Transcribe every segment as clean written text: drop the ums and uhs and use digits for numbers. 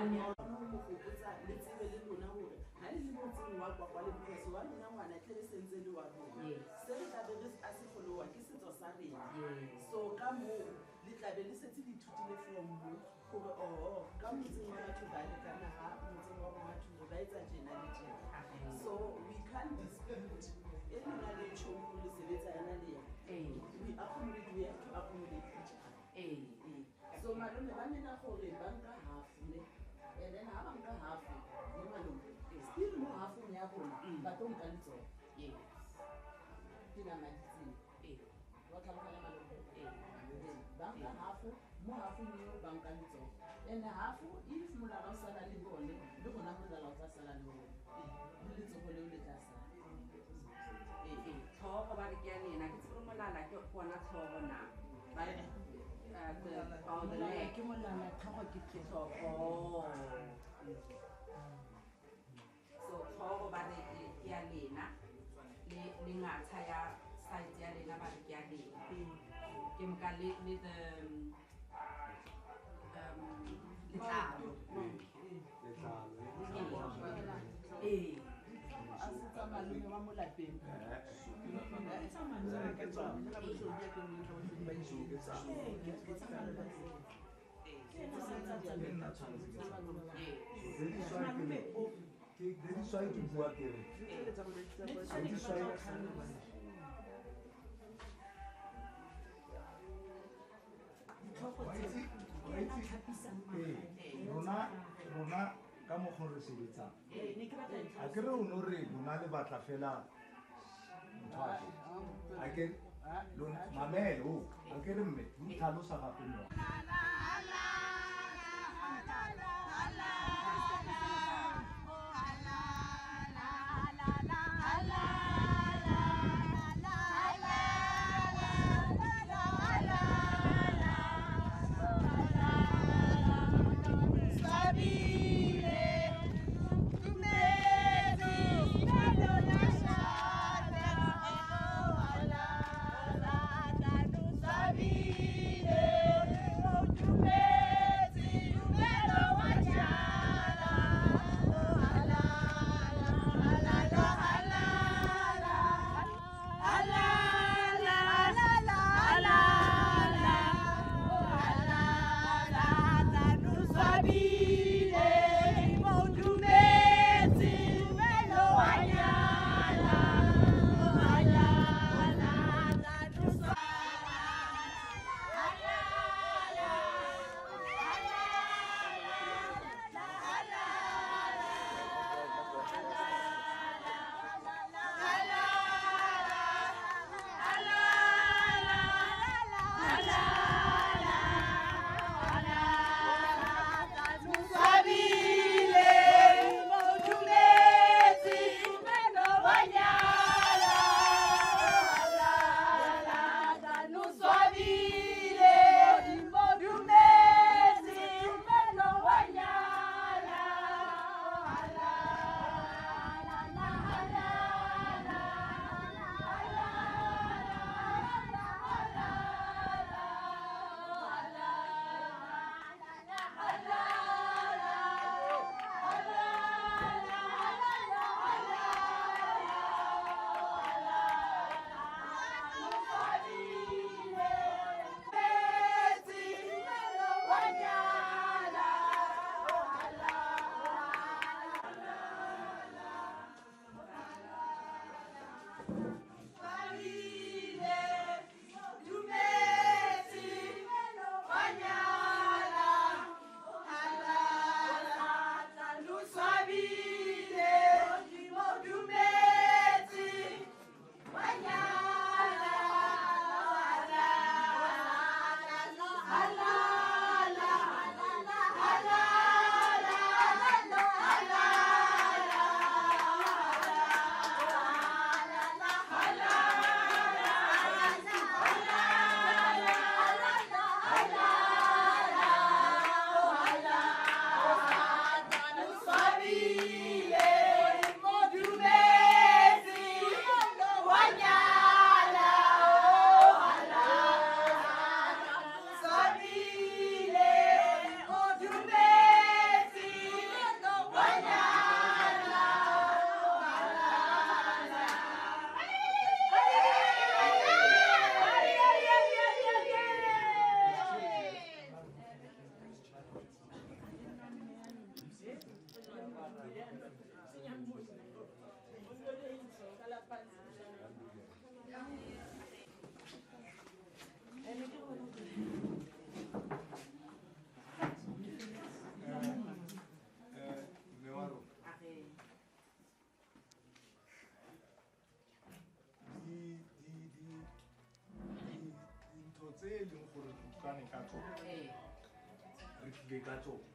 Kgone go mo gopotsa le tsebe le lona gore ga le le motseng wa Kwakwale because wa lona ngwana tle be sentse le wa rona. Se re tla be re a se followa ke setso sa rena. So ka moo le tla be le setse le ithutile from mo gore oo ka motseng wa batho ba le kana ga motseng wa bo Mathuro ba etsa tjena le tjena. So we can't dispute e lona le tjhong le sebetsa yana le yena. We accommodate, we have to accommodate each other. Ee. So malome ba mena gore ba nka half ne, and then ha ba nka half le malome, still mo halfong ya rona ba tlo nka letsogo. Ke nama ditsela. Wa tlhaloganya malome? Ee. Ba nka half mo halfong eo ba nka letsogo. And half if molala o sala le bone le rona molala o tla sala le rona. Le letsogo leo le tla sala. Ee. Tlhogo ba re ke ya lena ke tsebe molala ke gona tlhogo na ba re the oh, the Molala neck ke molala, tlhogo ke tlhogo. Oh. So tlhogo ba re ke ya lena le le ngatha ya side ya lena ba re ke ya lena. Ke moka le le the letlalo. Ee. A se tsa malome wa mo lapeng. That is why ke bua ke re that is why Ditlhogo Wa tseo itse- ke wa ena a itse- tlhapisang ee, magadi. rona ka mokgwa o re sebetsang Ee, ne ke batla e a ke re o no re lona le batla fela ntho a ke a ke lona mamele o a ke re mme o tlhalosa gape mo. Sabile, o dumetse. Re tlile ka tsona.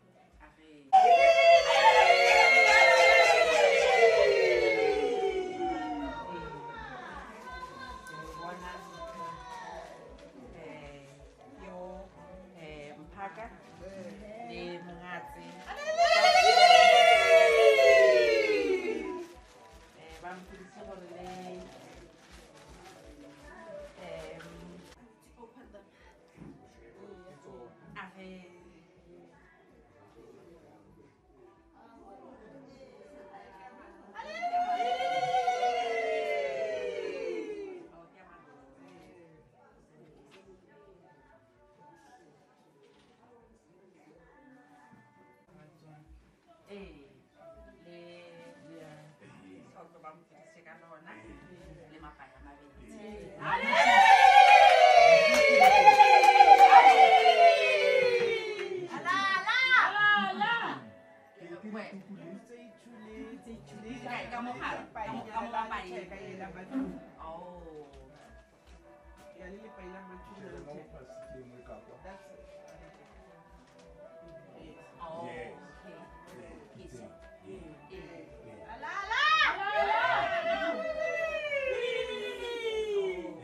Bona yo Mphaka le Mongatse ba mpoditse gore le age. Oh, ke a Ee, le tlhoko ba mpoditse ka lona le mapaya a mabedi. Ka mo gare, ka mo mapaeng. Oh. Oh, Yes. okay. Ee, Ke ee. Ee.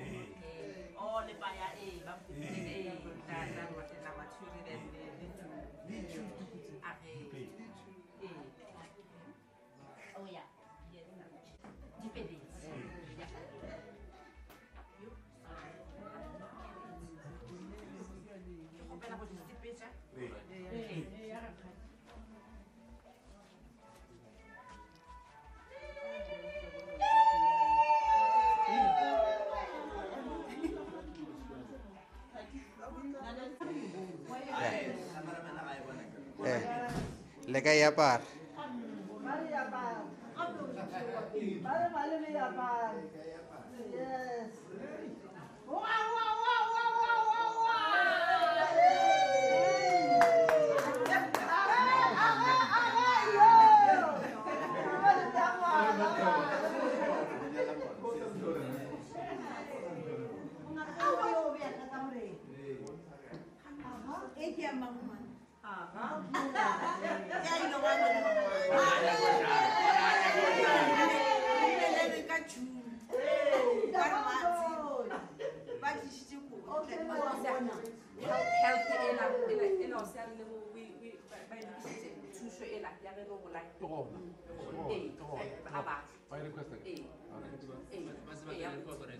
Ee. Oh, lepaya ee, ba mpoditse. Ee, la mathuri then le tu. Age. Ee. Oh yeah. Di feditse. Yeah. Ke kgopela go di sepetša. Ee. Ee. Le ka e apara. Yes. Help ela ela ela o se a rile ba e lokišitše thušo ela ya ge re bolaya. Ke gona. Ee, Ke gona. a batla. Ba e requesta ke? Ee. Ee. Ee, ya botse.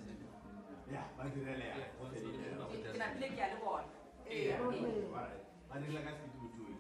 Ya, ba direle ya. Go fedile. Ke napile ke a le bona. Ee. Alright. Ba dirile ka speed botsoe.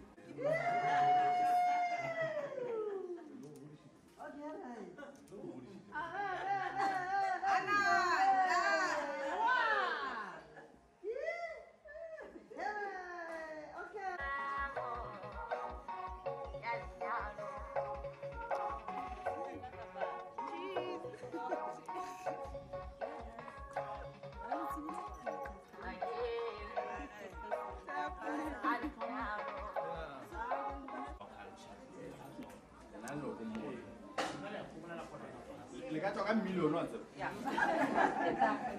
Le ka tswa ka million wa tseba. Yeah.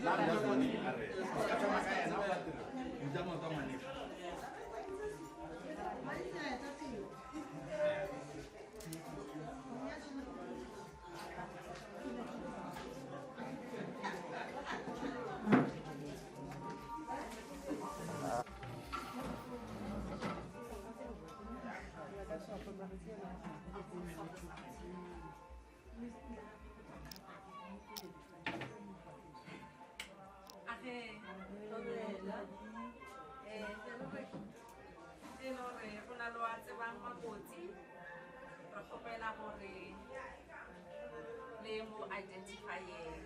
La nna tsone, a re. O ka thoma ka yena o latela. Motsa maoto a ngwaneso. Age. E le gore go na le wa tsebang makotsi, re kgopela gore le mo identifyeng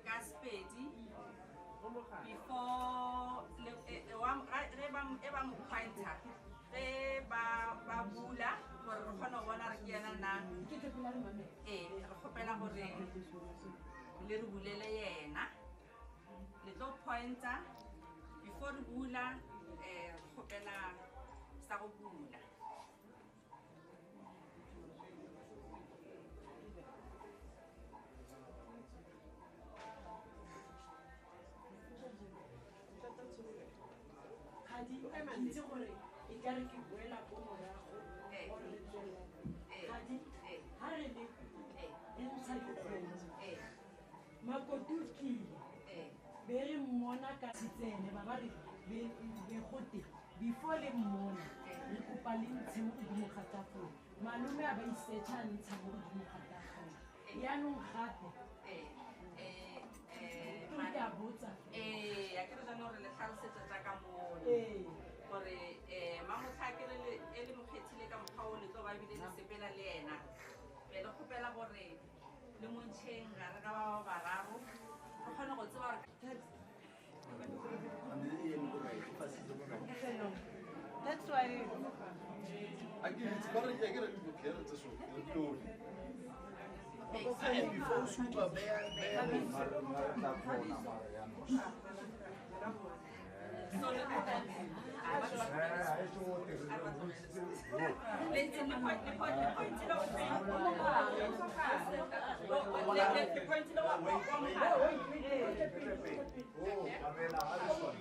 ka Sepedi before ge ba mo pointer, ge ba bula gore re kgone go bona re ke yena na. Ee, re kgopela gore le re bulele yena, le tlo pointer before re bula. Re kgopela sa go bula. Kgadi ke itse gore e ka re ke boela ko morago or re tswelela. Kgadi ha re le re ntsha dikgomo. Makoti o tlile be re mmona ka setsene ba ba re be gote before le mmona re kopa le ntshe mo godimo ga tafole. Malome a ba isetšha a ntsha mo godimo ga tafole. Yaanong gape ke a botsa. Ee, a ke re jaanong re le tlhalosetsa tsa ka mone gore mamotlha ke re e le mokgethile ka mokgwa o le tlo ba ebile le sepela le ena. Be le kgopela gore le montšheng gare ga ba ba bararo re kgone go tseba gore That's why A ke itse ba re ke re okay re tse so re tlole. Before o supa beya beya Mara mara tla kgona mara jaanong. So le Eh, ha e se gote re re bontshitse wo. le ntse le point le point le point le o feng le point le wa wa mogala. Oh, mamela Harrison.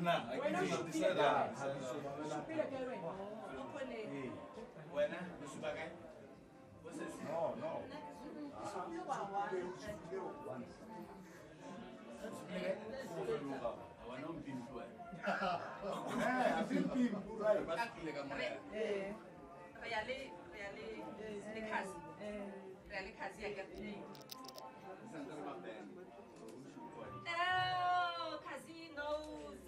Nna a ke itse decide. Harrison, mamela. Supile kae wena? Ee. Wena o supa kae? O sesi. No, no. O supile once. Supile kae? O feloga. Wena o mpimpi wena. Eh, a se mpimpi, right. Ba supile ka moya. Re ya le re ya le le khasi. Re ya le khasi ya ke. Santse re ba band. Oh, Kazi knows.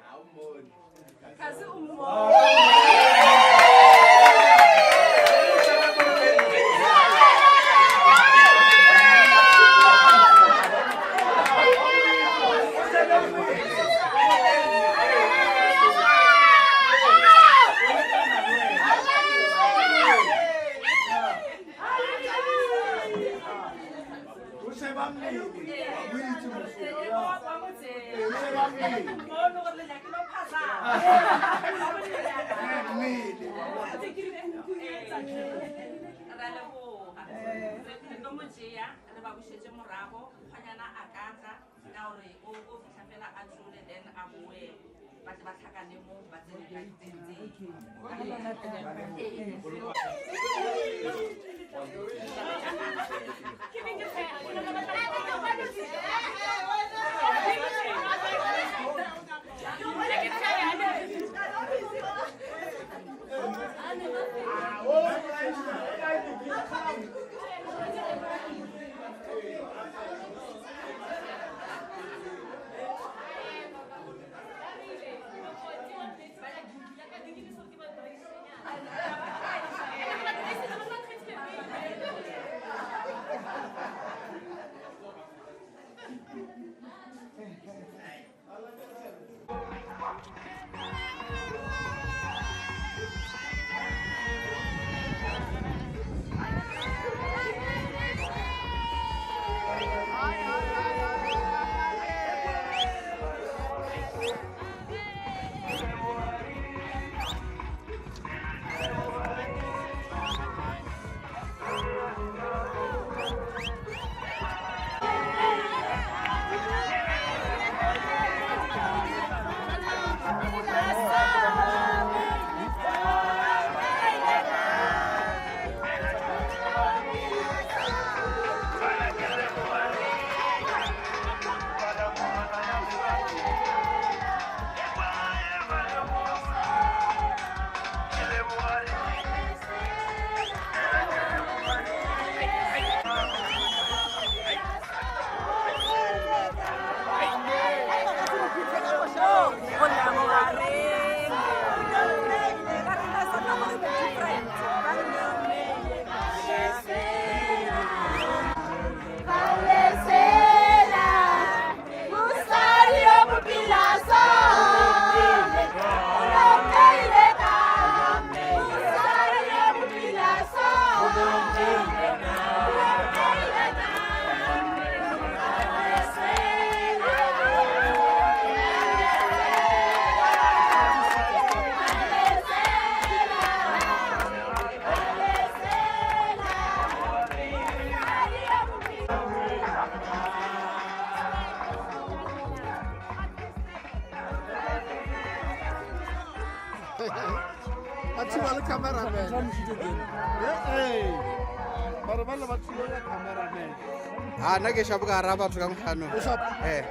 Ha o mmone. Kazi o mo. O sheba mmele. Wa mo itse mos. Wa motse. O sheba mmele. Mono gore le nyake lo phasa. Eh, mmele wa bona. Ntse ke re kuku e etsa Ra leboga. Re tlo mo tšea re ba bušetše morago kgonyana a ka tla ka gore o fitlha fela a tsole then a boe ba tle ba tlhakane mo ba tsene ka diteng Ba thiba le cameraman. Ee. Ba re ba le ba thiba le cameraman. A nna ke shapo ka gara batho ka motlhano. O shapo? Ee.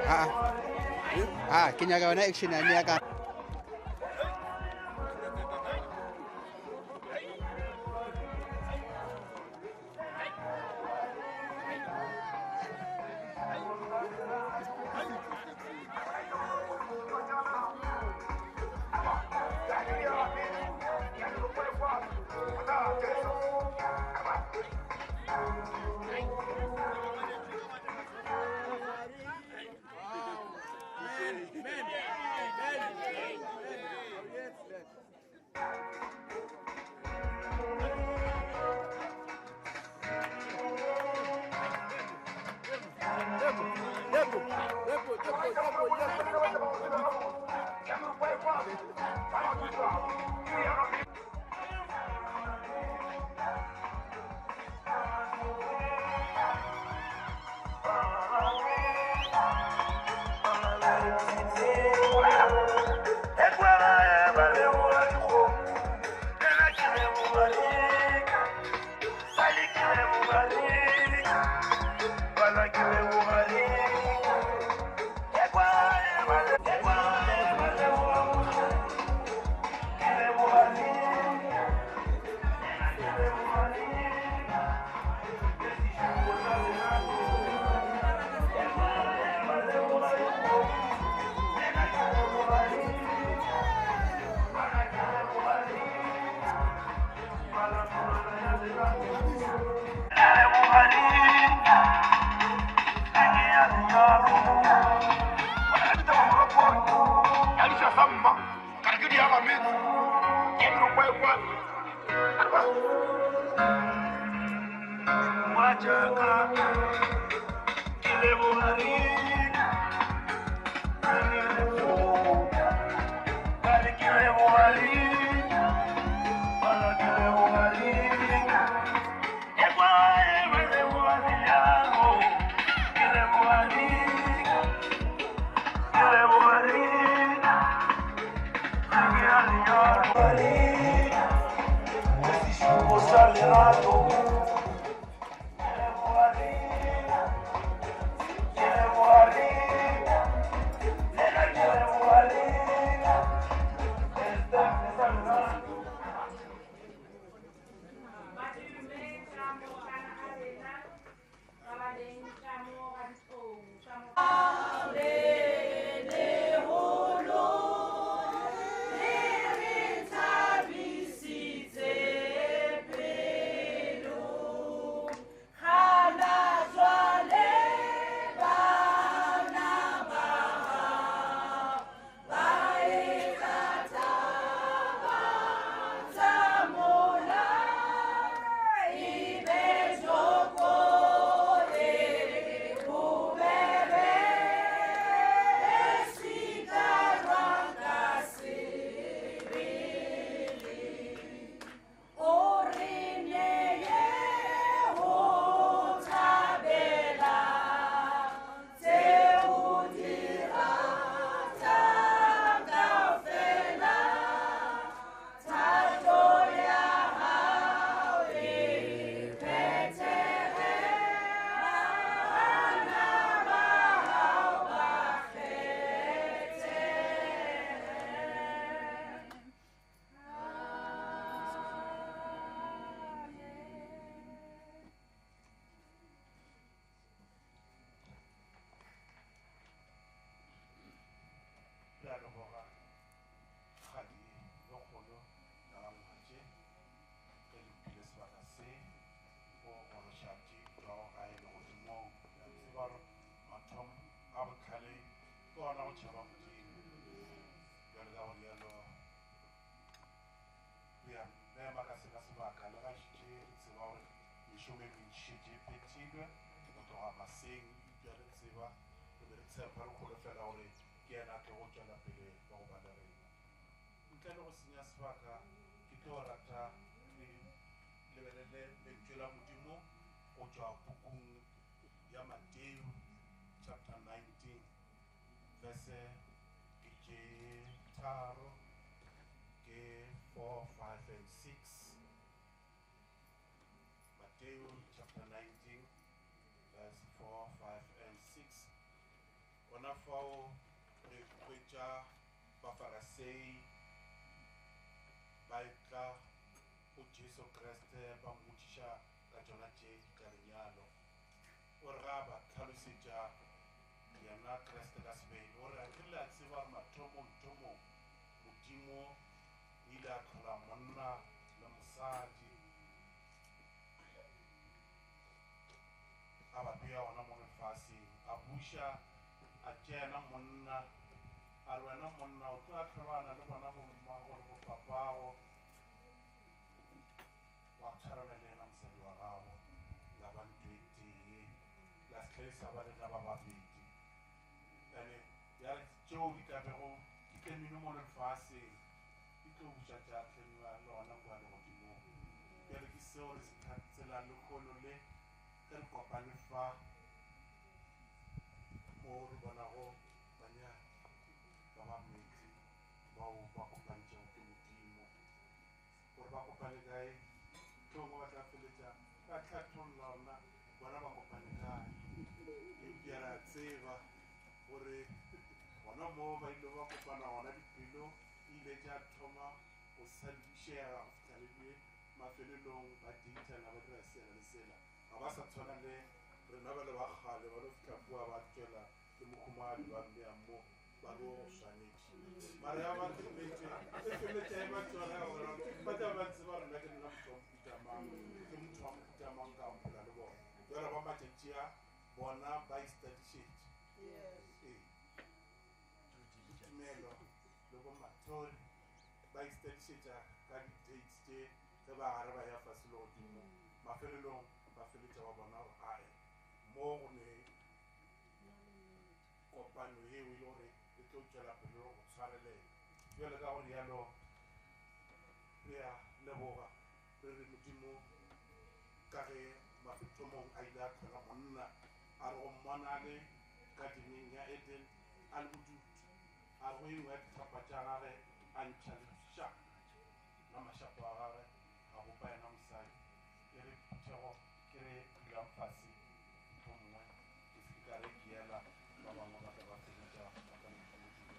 Ah, ah, ke nyaka yona action yane ya ka. Sebaka ke tlo rata le lebelele lentšu la Modimo. tšwa pukung ya Mateo chapter 19 verse ke tše tharo ke 4, 5 and 6. Mateo chapter 19 verse 4, 5 and 6. Gona fao re hwetša Bafarasei ba etla go Jesu Kriste ba mmotšiša ka tšona tše tša lenyalo. O re ga a ba hlalosetša yena Kriste ka sebele, o re, Akere le a tseba gore mathomong-thomong Modimo o ile a hlola monna le mosadi, a ba bea gona mo lefaseng, a buša a tšea yena monna, a re, Wena monna, o tlo ahlolana le bona bommago le bopapago, wa tshwarana le yena mosadi wa gago, la ba ntho e tee, la se hlwe sa ba lena ba babedi. Bjale ya re tšeo di tla bego di tlemilwe mo lefaseng di tlo buša tša tlemiwa le gona kua legodimong. Bjale ke seo re se hlatselang lehono le ge re kopane fa mo re bonago banyadi ba babedi bao ba kopantšego ke Modimo. Gore ba kopane kae, mohlomongwe ba tla feletša ba hlatholla gore na bona ba kopane kae. Eupša re a tseba gore gona moo ba ile ba kopana gona dipelo di ile tša thoma go sa dudišega go fihla le bje mafelelong ba deitana ba dira sela le sela. Ga ba sa tshwana le rena bale ba kgale ba no fihla kua ba tšwela le mohumagadi ba mmea mo ba re o go swanetše. Mara ya ba feletše e feletša e ba tswela gore ba tla ba tseba rena ke nna motho wa mohuta mang, ke motho wa mohuta mang ka gopola le bona. Jwale ba matšatši a bona ba istadišetše. Ee. Tumelo le bo Mathori ba istadišetša ka di-dates tše ge ba gare ba ya fase le godimo. Mafelelong ba feletša ba bona gore ae mo go ne kopano yeo e le gore e tlo tšwela pele le go tshwarelela. Bjale ka go rialo re a leboga re re Modimo ka ge mafethomong a ile a hlola monna a re go mmona a le gardeneng ya Eden a le bodutu, a re go e nngwe ya dithapa tša gage a ntšha lešapo la mašapo a gage a bopa yena mosadi. E re phuthego ke re dulang fase mohlomongwe ke se ke ka re ke ela ba bangwe ba tla ba feleletša ba tla mo dilo.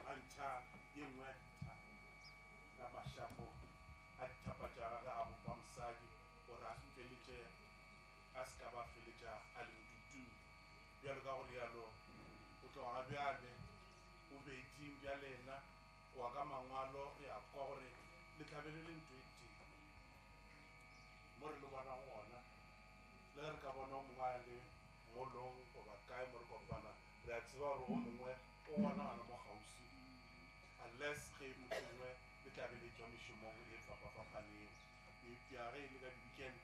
A ntšha ye nngwe ya ditha ka mašapo a dithapa tša gagwe a bopa mosadi gore a feletše a se ka ba feletša a le bodutung. Bjalo ka go rialo go tloga ga bjale bobeding bja lena go ya ka mangwalo re a kwa gore le tla be le le ntho e tee mo re le bonago gona. Le ge re ka bona o mongwe a le molong goba kae mo re kopana, re a tseba gore o mongwe o gona gona mo kgauswi, unless ge mohlomongwe le tla be le tšwa mešomong e fapafapanego. Eupša ge e le ka di-weekend,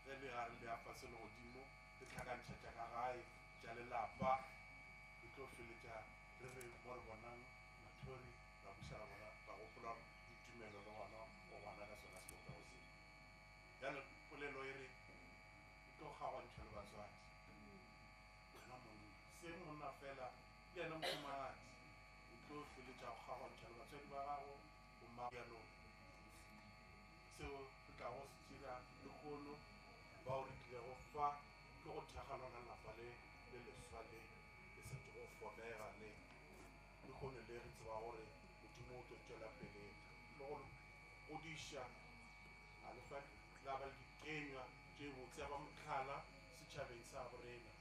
ge le gare le ya fase le godimo, le hlakantšha tša ka gae, tša lelapa, le tlo feletša re re mo re bonang Mathori, ra buša ra bona, ra gopola gore Ditumelo le gona o gona ka sona sebopego se. Bjale polelo e re e tlo kgaogantšhwa le batswadi. Wena monna, seng monna fela, le yena mohumagadi o tlo feletša go kgaogantšhwa le batswadi ba gago, bomma. Bjalo seo re tlago se dira lehono, bao re tlilego fa ke go thekga lona lapa le le leswa le le sa tšogo fomega le. Lehono le re tseba gore Modimo o tlo tšwela pele le go le godiša, a le fa la ba le dikenywa tše botse, ya ba mohlala setšhabeng sa gabo rena.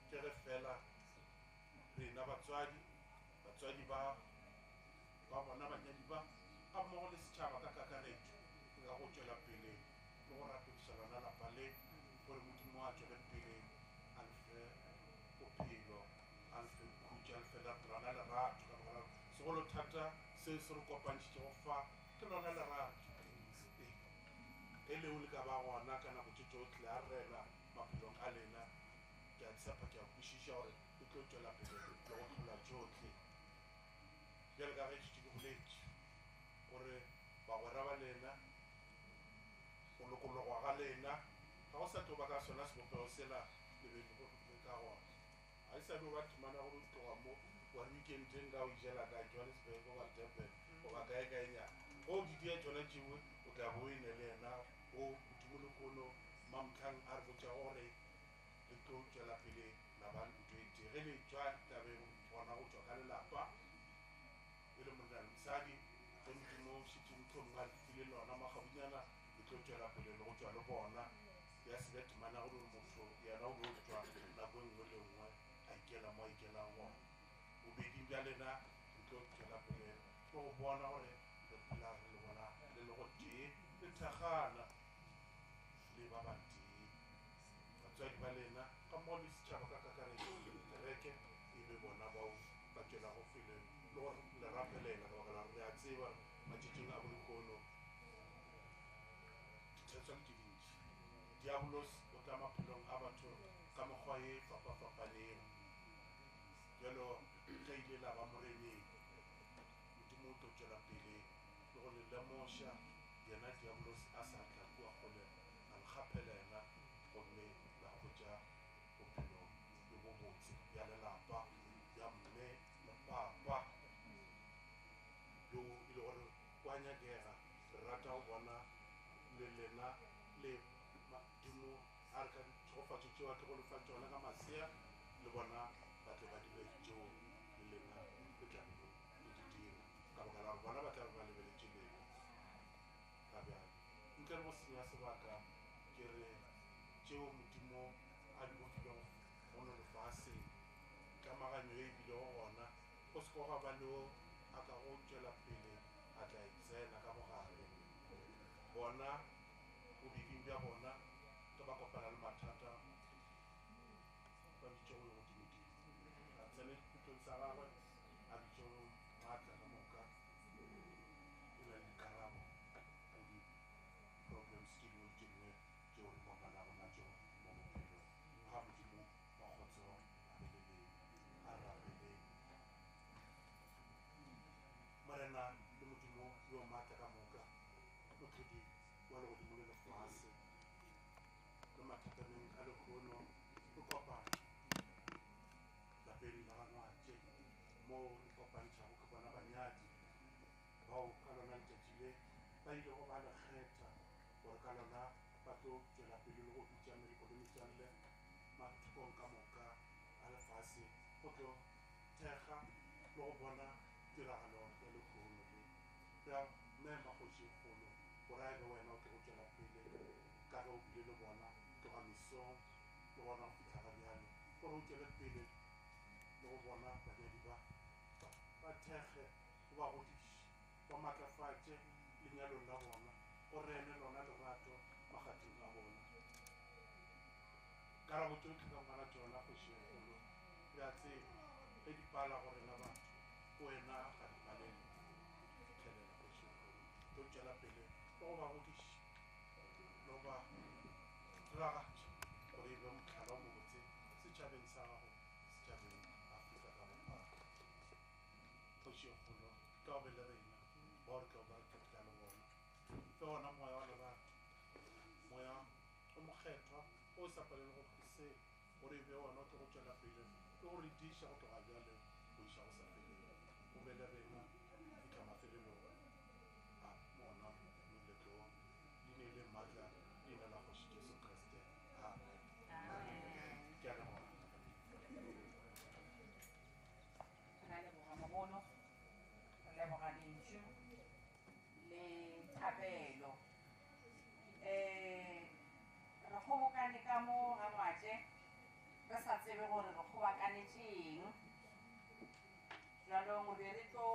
Ke ge fela rena batswadi, batswadi ba ba bona banyadi ba, ga mmogo le setšhaba ka kakaretšo, re ka go tšwela pele le go rapediša lona lapa le gore Modimo a tšwele pele a le fe bophelo, a le fe khutšo, a le fe lona lerato, ka baka la gore segolothata seo se re kopantšhitšego fa ke lona lerato. Ee, ge leo le ka ba gona ka nako tše tšohle a rena maphelong a lena, ke a tshepa, ke a kwešiša gore le tlo tšwela pele le go hlola tšohle. Bjalo ka ge šetše ke boletše gore Bagwera ba lena, go lokologwa ga lena ga go sa tlo ba ka sona sebopego sela le be le le ka gona. Ga e sa no ba temana gore o tloga mo wa re weekendeng ka o ijela kae, Johannesburg goba Durban goba kae kae nyana. Ge o di dia tšona tšewe o tla be o e ne le yena o Modimo lehono mamohlang a re botšago gore le tlo tšwela pele la ba ntho e tee. Ge le tšwa tabeng gona go tšwa ka lelapa e le monna le mosadi, ge Modimo šetše mohlomongwe a le file lona makgabunyana, le tlo tšwela pele le go tšwa le bona. Ya se be temana gore motho yena o no tšwa nako e nngwe le nngwe a ikela mo a ikelang gona. Bobeding bja lena re tlo tšwela pele le go bona gore re phela re le bona le le gotee, le thekgana le ba batee. Batswadi ba lena gammogo le setšhaba ka kakaretšo, kereke e be bona bao ba tšwelago pele le go le rapelela, ka baka la gore re a tseba matšatšing a bolehono dithetswana tše dintši. Diabolosi o tla maphelong a batho ka mekgwa ye fapafapanego. Bjalo ge ile la ba Moreneng, Modimo o tlo tšwela pele le go le lemoša, yena Diabolosi a sa tla kua kgole a le kgaphela yena, gomme la hwetša bophelo bjo bobotse bja lelapa, bja mme le papa, bjo e le gore bo a nyakega. Re rata go bona le lena le Modimo a re ka ditšhegofatšo tšeo a tlogo le fa tšona ka masea, le bona ba tle ba dire tšeo le lena le tla bego le di dira, ka baka la gore bona ba tla be ba lebeletše lena. Ga bjale, ntle le go senya sebaka, ke re tšeo Modimo a di bofilego mono lefaseng, tlamaganyo ye e bilego gona, go se kwa gwa ba le yo a kago tšwela pele a tla e tsena ka bogare. Bona, bobeding bja bona, ge ba kopana le mathata, ba bitše go yo godimodimo, a tsene dikutlong tsa gagwe, a bitše go maatla ka moka, o na le dikarabo go di-problems tše dingwe le tše dingwe tšeo re kopanago natšo mo bophelong. A Modimo wa kgotso a be le lena. A re rapeleng. Morena le Modimo yo maatla ka moka, Mohlodi wa legodimo le lefase, re mathataneng a lehono re kopana lapeng la ga Ngwatše, moo re kopantšhago ke bona banyadi bao ka lona letšatši le ba ilego ba le kgetha gore ka lona ba tlo tšwela pele le go bitša meloko le metswalle mathokong ka moka a lefase go tlo thekga le go bona tiragalo ya lehono le. Re a mema Kgoši e Kgolo gore a e be wena o tlogo tšwela pele ka ge o bile le bona tloga mesong le gona go fihla ga bjale, gore o tšwele pele le go bona banyadi ba, ba, ba thekge, o ba godiše, ba matlafatše lenyalong la bona, go rene lona lerato makgatheng a bona. Karabo tšohle ka moka ga tšona, Kgoši e Kgolo, re a tseba ge di pala go rena batho, go wena ga di palele go di fihlelela, Kgoši e Kgolo. Tlo tšwela pele le go ba godiša le go ba rulagatša gore e be mohlala o mobotse setšhabeng sa gago, setšhabeng Afrika ka bophara. Kgoši e Kgolo, tla o be le rena bao re tlo ba re keteka le bona. Fe gona moya wa lerato, moya o mokgethwa o sa palelego ke selo, gore e be wena o tlogo tšwela pele le go re diša go tloga bjale go iša go sa felego. O be le rena go fihla mafelelong a ona moletlo wo. Leineng le maatla, leina la Kgoši Jesu Kriste. Amen. Ke a leboga. Re a leboga mogolo, re leboga lentšu le thapelo. Um re kgobokane ka mo ga Ngwatše re sa tsebe gore re kgobakanetše eng. Bjalong be re tlo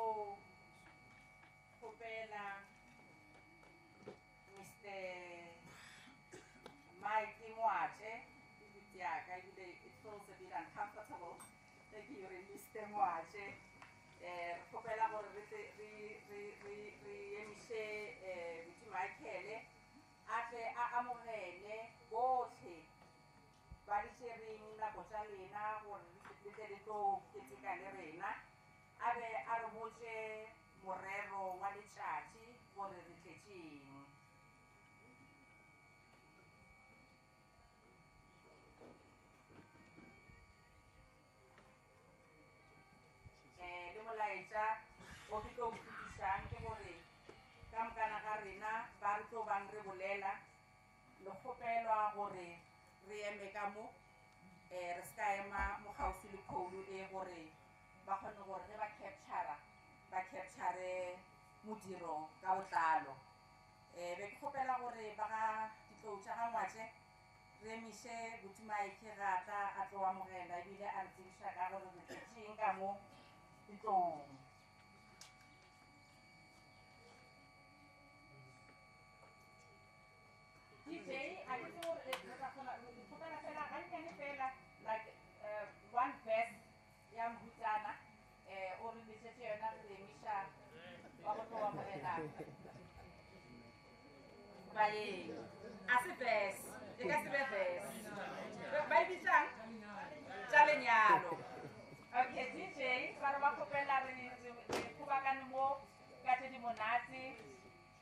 kgopela Mister Mike Ngwatše, ke buti ya ka ebile it feels a bit uncomfortable ge ke re Mister Ngwatše. Um re kgopela gore re tle re re re re emiše um buti Michael a tle a amogele bohle ba le tšereng nako tša lena gore le tle le tlo keteka le rena, a be a re botše morero wa letšatši. gore re tletše eng. Um le molaetša o ke tlo o fetišang ke gore ka mokana ga rena ba re tlo bang re bolela, le kgopelwa gore re eme ka mo, um re se ka ema mo kgauswi le pole e gore ba kgone gore ge ba captura, ba capture modiro ka botlalo. Um be ke kgopela gore ba ga ditlou tša ga Ngwatše re emiše Buti Mike ga a tla a tlo amogela ebile a re tsebiša ka gore re tletše eng ka mo ditloung. DJ, a ke tsebe gore re tla kgona, re kgopela fela gannyane fela like one verse ya Mhutsana, o re letšetše yona re emiša wa go tlo amogela baeng. A se verse, e ka se be verse. Ba e bitsang tša lenyalo. Okay, DJ, ba re ba kgopela re kgobakane mo ka tše di monate,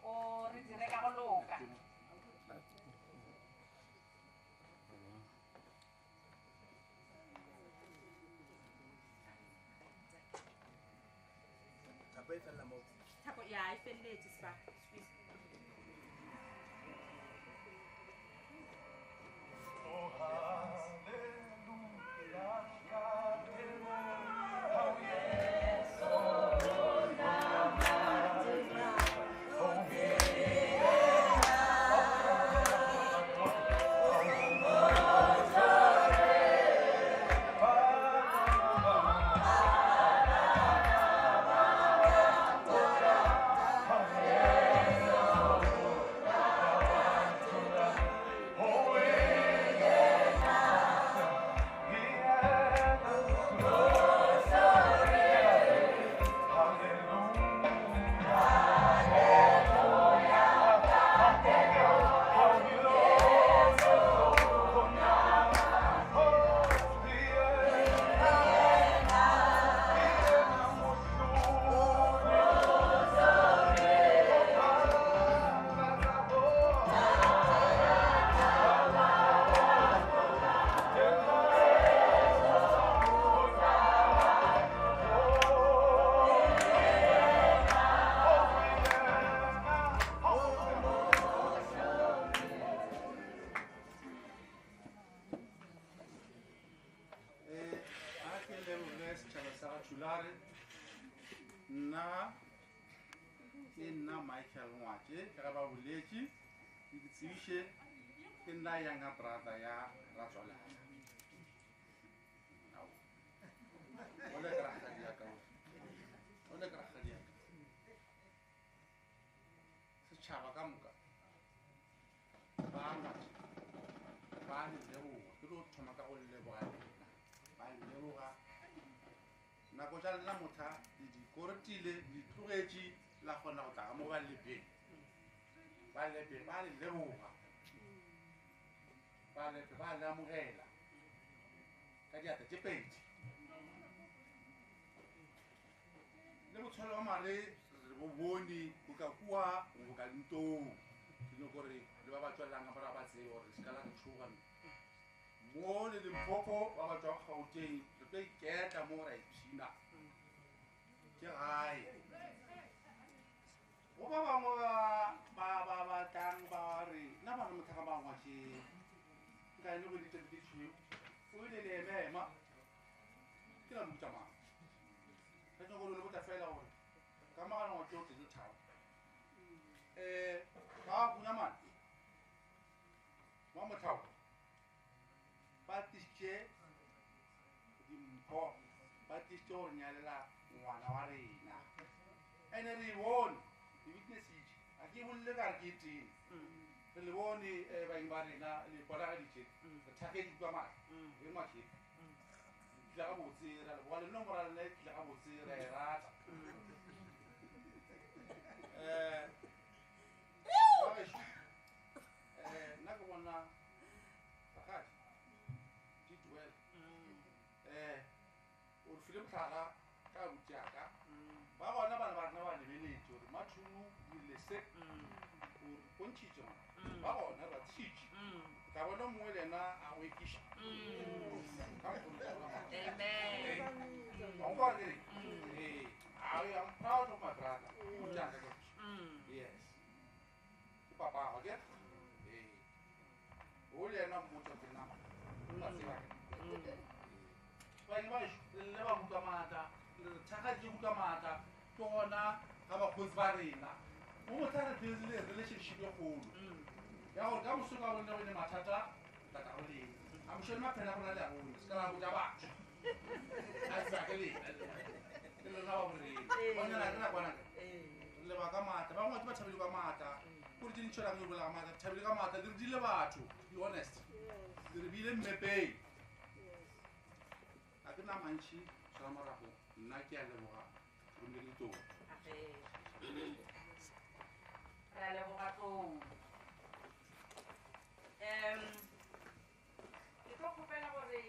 o re dire ka go loka. Thapo e felela mo. Thapo ya e feleletse spa. Oh, hallelujah. Nna ke nna Michael Ngwatše, ke ga ba boletše ke ke tsebiše, ke nna younger brother ya ratswalaka. O le ka rakgadi ya ka, o le ka rakgadi ya ka. Setšhaba ka moka ba Ngwatše ba le leboga, ke tlo thoma ka go leboga lena, ba leboga nako tša lena motha le di korotile, le di tlogetše, la kgona go tla ga mo ba lebeng, ba lebe ba le leboga, ba lebe ba le amogela ka diatla tše pedi. Le botshwelo wa mare re bo bone bo ka kua bo ka ntong, ke nyoko gore le ba ba tswelelang ka morago ba tsebe gore le se ka la re tšhoga. Mo le Limpopo ba ba tšwago Gauteng re tlo iketla mo ra ipshina, ke gae. Go ba bangwe ba ba ba tlang ba re nna bana motlhaga ba ngwatše nka ene go ditse di tšhweu o ile le ema ema ke la motsa mang ka nyoko le botsa fela gore ka magana ngwatše o tletse thabo ba kunya mane wa motlhao ba tlišitše dimpho, ba tlišitše gore nyalela ngwana wa rena. Ene re e bone, re witnessitše, a ke bolele ka re ke e tee. Re le bone baeng ba rena, le ponagaditše, re thaketše kwa maatla, re ngwatše. Tlile gabotse, ra leboga le nomoro ya lena e tlile gabotse, re a e rata. Ba gešo, nna ke bona rakgadi di duela. O re file mohlala ka abuti ya ka. Ba gona bana ba rena ba lebeletše gore Mathunu o dirile se o re bontšhitše gona ba gona re ba tšhitše ka bona mongwe le yena a go ekiša ka mokgwa ee I am proud of my brother. Yes. Ke papa wa ke? Ee. O le yena mmotsa ke nama. Ba tseba ke. Ba ba le ba buka maatla, le re thakgaditše buka maatla ke gona ga bakgotsi ba rena. Mo motla re buildile relationship e kgolo. Ya gore ka moso ka bone go ne mathata tla ka go lena. A mošo le maphela go na le a bone, se ka la botša batho. A tseba ke lena. Ke lena ba borena. Banyana re la kwana ke. Re leba ka maatla. Ba bangwe ke ba thabile ka maatla. Gore tše dintšho la go bolela ka maatla. Thabile ka maatla. Le re dile batho. To be honest. Le re beile mmepeng. A ke na mantši sala morago. Nna ke a leboga. Ke romile ke ditlou. Re a leboga tlou. Ke tlo kgopela gore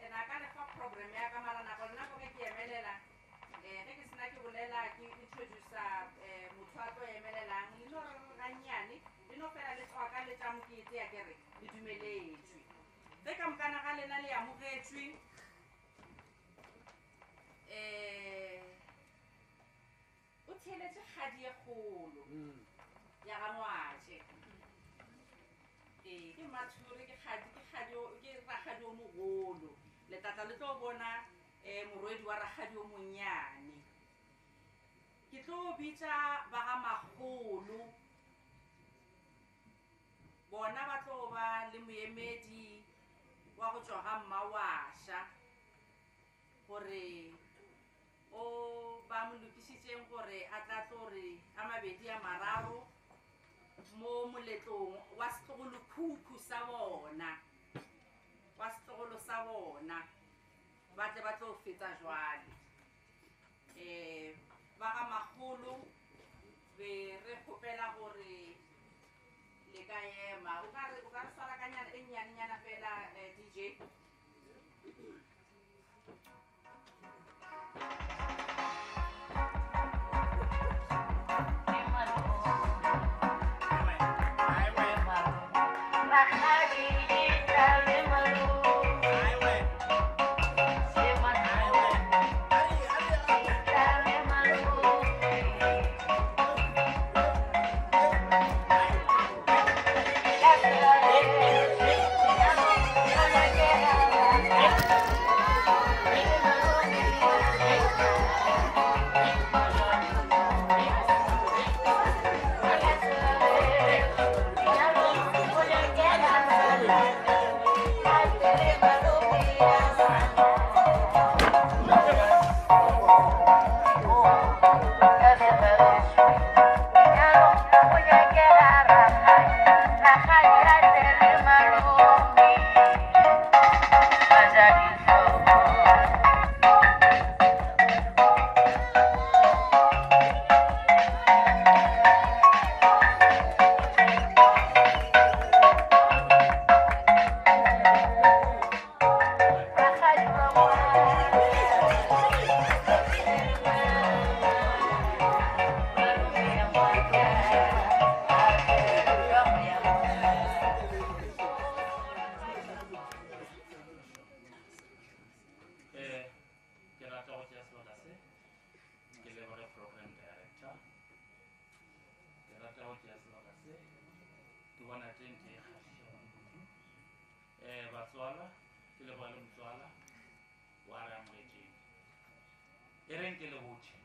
na ka lefa program ya ka mara nako le nako ge ke emelela um ge ke sena ke bolela ke introducer um motho a tlo emelelang le no re gannyane le no fela le tswaka le tša mokete ya ke re le dumeletšwe ge ka mokana ga lena le amogetšwe um O theeletše kgadi ye kgolo ya ga Ngwatše. Ee, ke Mmathuri, ke kgadi, ke kgadi, ke rakgadi o mogolo. Le tla tla le tlo bona um morwedi wa rakgadi o monnyane. Ke tlo bitša ba ga makgolo, bona ba tlo ba le moemedi wa go tšwa ga Mmawaša gore o ba mo lokišitšeng gore a tla tlo re a mabedi a mararo mo moletlong wa setlogolokhukhu sa bona wa setlogolo sa bona ba tle ba tlo fetsa jwale um ba ga magolo be re kgopela gore le ka ema o ka re swara ka nyana e nnyanenyana fela eh, dj Eh, ke rata go tšea sebaka se ke leboge program director ke rata go tšea sebaka se ke bona tente e kgahlišago kudu um batswala ke leboga le motswala wa re amogetšeng e reng ke le botše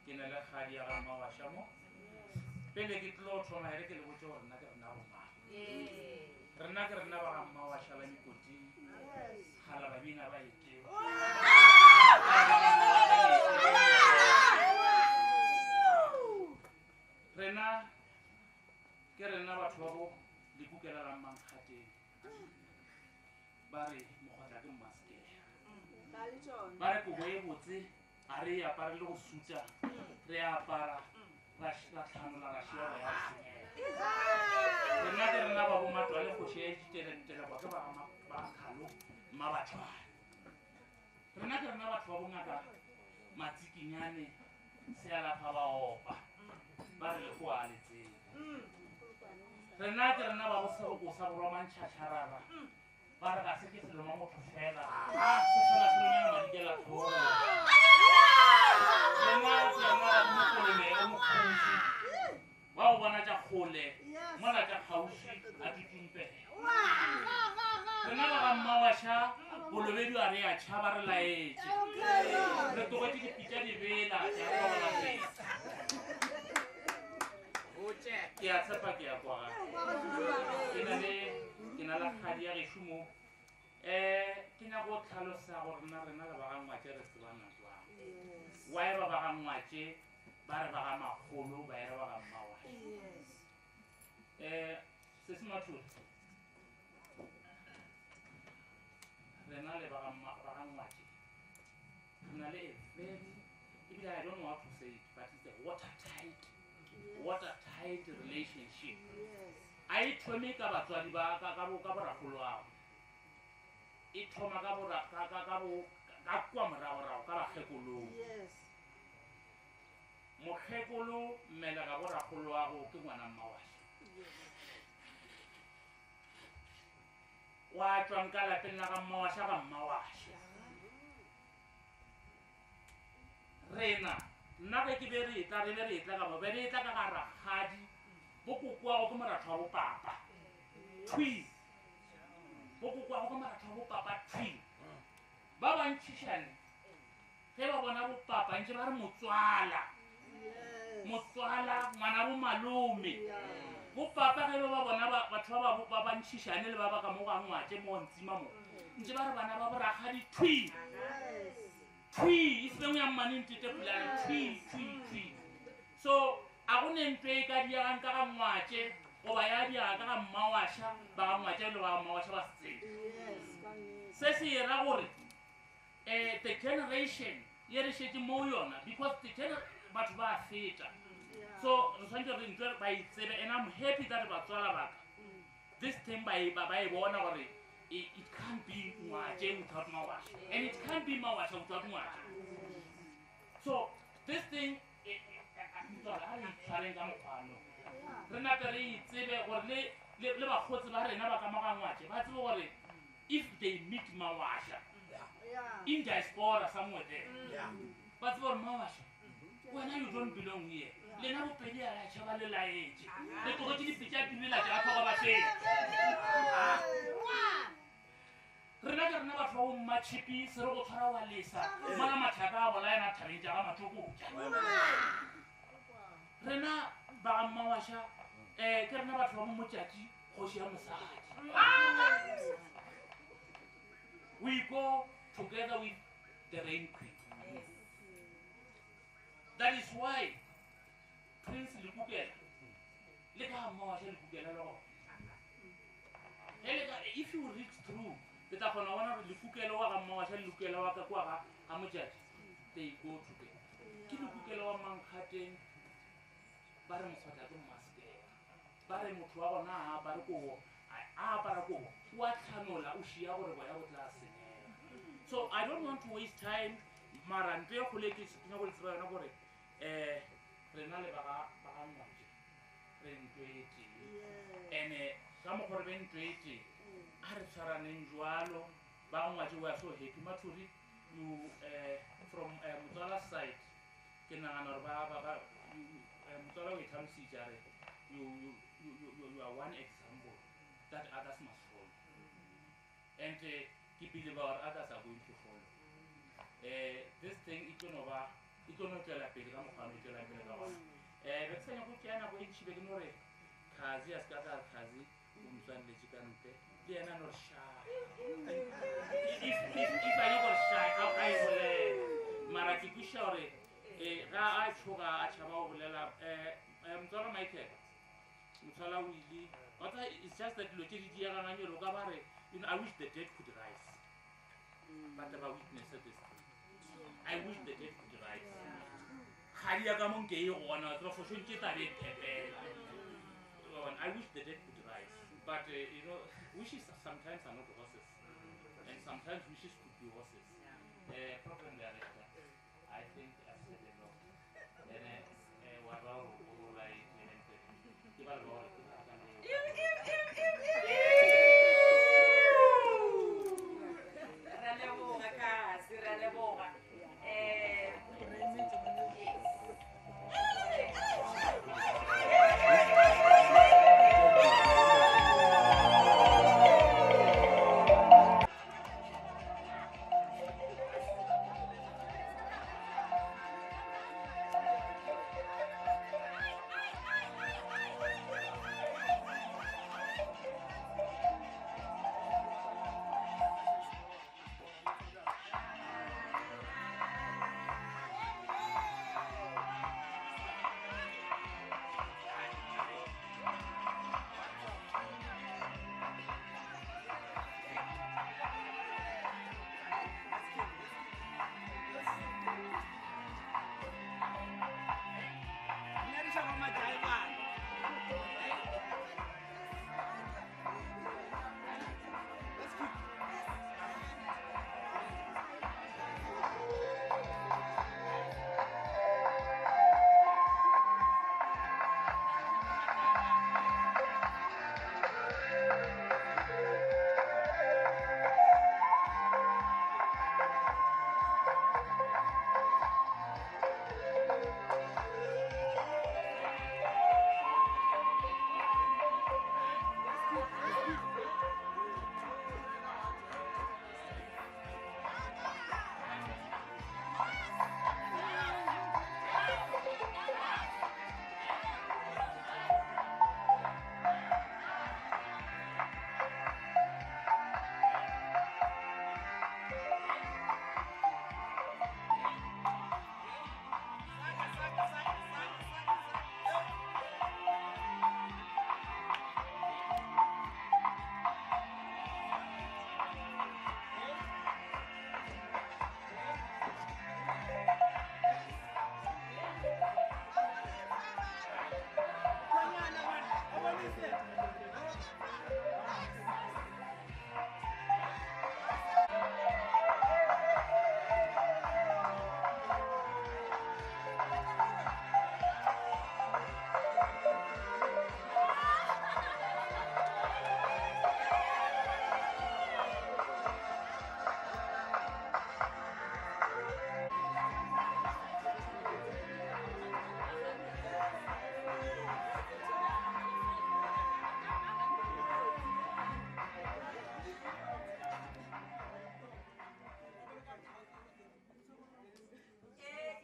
ke na le kgadi ya ga mmawaša mo pele ke tlo thoma ere ke le botše gore nna ke rena bomang rena ke rena ba ga mmawaša la mekoting gala babina ba ete rena ke rena batho ba bo lekukela la mmankgateng ba re mokgotla ke mmasekela ba re kobo e botse a re e apare le go suta re apara ra tlhanola ra šea ya senyega rena ke rena ba bomatwa le kgoši ya ditelentele kwa ke ba khalo mmabathwane rena ke rena batho ba bongaka matsikinyane Sealafa ba opa ba re lehoa a le tsebe. Rena ke rena ba go seroko sa borwamantšhatšharara ba re ga se ke seloma motho fela se swana se lomela madikela thoro. Rena ke rena ba mokolome o mokgausi wa go bona tša kgole mola tša kgauswi a tutumpela. Rena ba ga Mmawaša bolobedu a re a tšhaba re laetše re tlogetše dipitša di bela tša robala pele. Ke a tshepa ke a kwagala. Ke na le ke na le kgadi ya gešo mo. Um ke nyaka go tlhalosa gore nna rena le ba ga Ngwatše re tsebana jwang. Why ba ba ga Ngwatše ba re ba ga makgolo ba e re ba ga Mmawaša. Um se se mathuri rena le ba ga ba ga Ngwatše re na le a very ebile I don't know how to say it but it's a watertight watertight relationship. A e thome ka batswadi ba ka ka bo ka borakgoloago e thoma ka bora ka ka ka bo ka kua moragorago ka bakgekolong. Mokgekolo mmelega borakgoloago ke ngwana Mmawaša. Wa tšwang ka lapeng la ga Mmawaša ga Mmawaša. Rena nna ge ke be re etla re be re etla ka mo be re etla ka ga rakgadi bokokoago ke moratho wa bopapa thwi bokokoago ke moratho wa bopapa thwi ba bantšhišane ge ba bona bopapa ntše ba re motswala motswala ngwana bo malome bopapa ge ba ba bona batho ba ba ba bantšhišane le ba ba ka mo ga Ngwatše mo ntsima mo ntše ba re bana ba borakgadi thwi thwi e seng ya mmane ntete pulane thwi thwi thwi. So a go ne ntwe e ka diagang ka ga Ngwatše goba ya diaga ka ga Mmawaša ba ga Ngwatše le ba ga Mmawaša ba se tsebe. Se se era gore um the generation ye re šetše mo yona because the gener batho ba feta so re tshwanetse re ntwe ba e tsebe and I'm happy that batswala baka this thing ba e ba ba e bona gore it, it can't be Ngwatše without Mawasha and it can't be Mawasha without Ngwatše. So this thing motswala a re itshwareng ka mokgwano re nape re itsebe gore le le le bakgotsi ba rena ba ka mo ga Ngwatše ba tsebe gore if they meet Mawasha in diaspora somewhere there ba tsebe gore Mawasha wena you don't belong here lena bopedi a la tšhaba le laetše le tlogetše dipitša dibela tša tlhogo ba teng. Rena ke rena batho ba bo mmatšhipi se re go tshwara wa lesa mola mathaka a bolayana thabeng tša ga Matšokotša. Rena ba ga Mmawaša um ke rena batho ba bo Motšatši kgoši ya mosadi. We go together with the rain queen. That is why Prince Lekukela le ka ga Mmawaša Lekukela le gona ge le ka if you read through le tla kgona go bona gore Lekukela wa ga Mmawaša le Lekukela wa ka kua ga ga Motšatši they go together. Ke Lekukela wa Mankgateng ba re mokgotla ke mmasekela ba re motho wa gona a apare kobo a apara kobo o a tlhanola o šia gore boya bo tla senyega. So I don't want to waste time mara ntho e kgolo e ke nyako le tseba yona gore um rena le ba ga ba ga Ngwatše re ntho e tee and-e ka mokgwa re be ntho e tee a re tshwaraneng jwalo ba ga Ngwatše we are so happy Mathuri you from motswala side ke nagana gore ba ba ba motswala o e tlhalositše a re you you you you you are one example that others must follow and ke believe gore others are going to follow. This thing e tlo no ba e tlo no tšwela pele ka mokgwa no tšwela pele ka gona. Be ke sa nyako tšea nako e ntšhi be ke no re Khazi a se ka tla re Khazi o ntswalletše ka ntle le yena no re shy. If if if a nyako re shy a a e bolela mara ke kwešiša gore ga a tshoga a tšhaba go bolela motswala Michael motswala o ile wa tseba it's just that dilo tše di diegang o ka ba re you know I wish the dead could rise but ba witness this thing. I wish the dead could rise. Kgadi ya ka mo nke e gona wa tseba for sure ntše tla be e phepela. I wish the dead could rise but you know wishes sometimes are not horses and sometimes wishes could be horses. Program director, I think I've said a lot. ba le gore ke ba le. Ra leboga kasi, ra leboga. E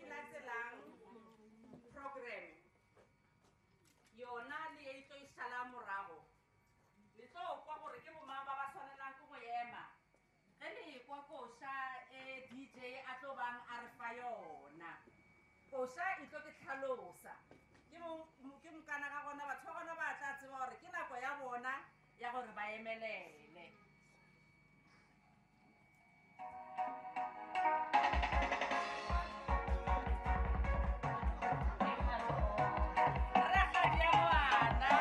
e latelang program yona le e tlo e šala morago, le tlo kwa gore ke bomang ba ba tshwanelang ke go ema ge le ekwa koša e DJ a tlo bang a re fa yona. Koša e tlo ke tlhalosa ke ke mokana ga gona batho ba gona ba tla tseba gore ke nako ya bona ya gore ba emelele. Rakgadi ya ngwana.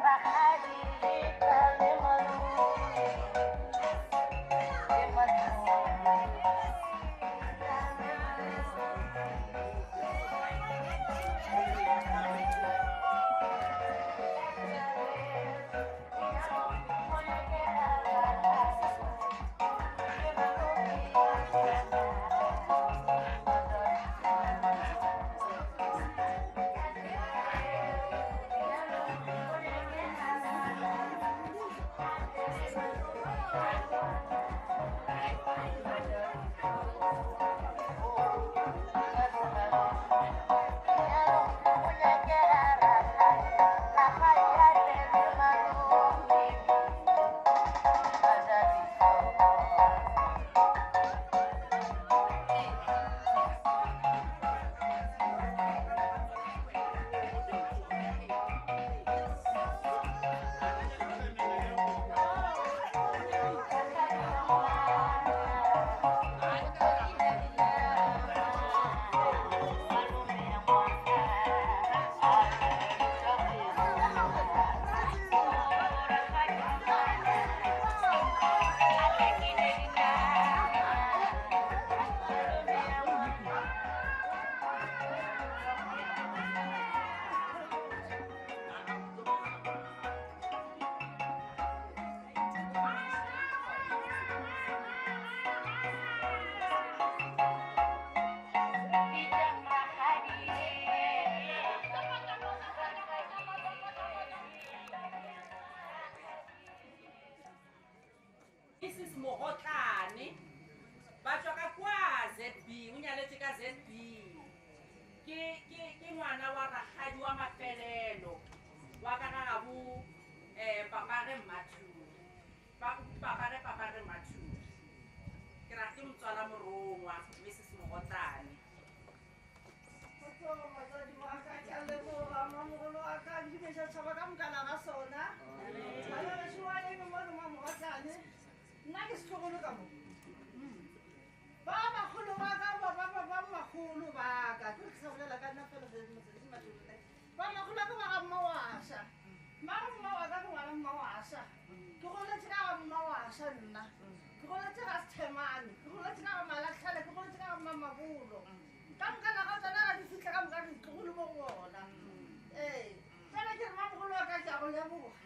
Rakgadi le tla le malome, le malome. ZB, o nyaletše ka ZB. Ke, ke, ke ngwana wa rakgadi wa mafelelo wa ka ga gabo um papage Mmathuri. Pa, papage papage Mmathuri. Ke ra ke motswala morongwa, Mrs. Mogotlane. Kgotsong motswadi wa ka, ke a leboga mmamogolo wa ka, ke dumeša setšhaba ka mokana ga sona. Bana bešo wa eme mono Mamogotlane, nna ke setlogolo ka mo. Ba bagolo ba ka ba ba ba ba magolo ba ka, ke re ke sa bolela ka nna fela ba magolo a ka ba ga mmawaša. Mmago mma wa ka ke ngwana mmawaša. Ke goletše ka ga mmawaša nna. Ke goletše ga Sethemane, ke goletše ka ga Malahlale, ke goletše ka ga Mmamabolo. Ka moka naga tsona ga di fihle ka moka re ditlogolo mo go bona. Ee, fela ke re mmamogolo wa ka ke a go leboga.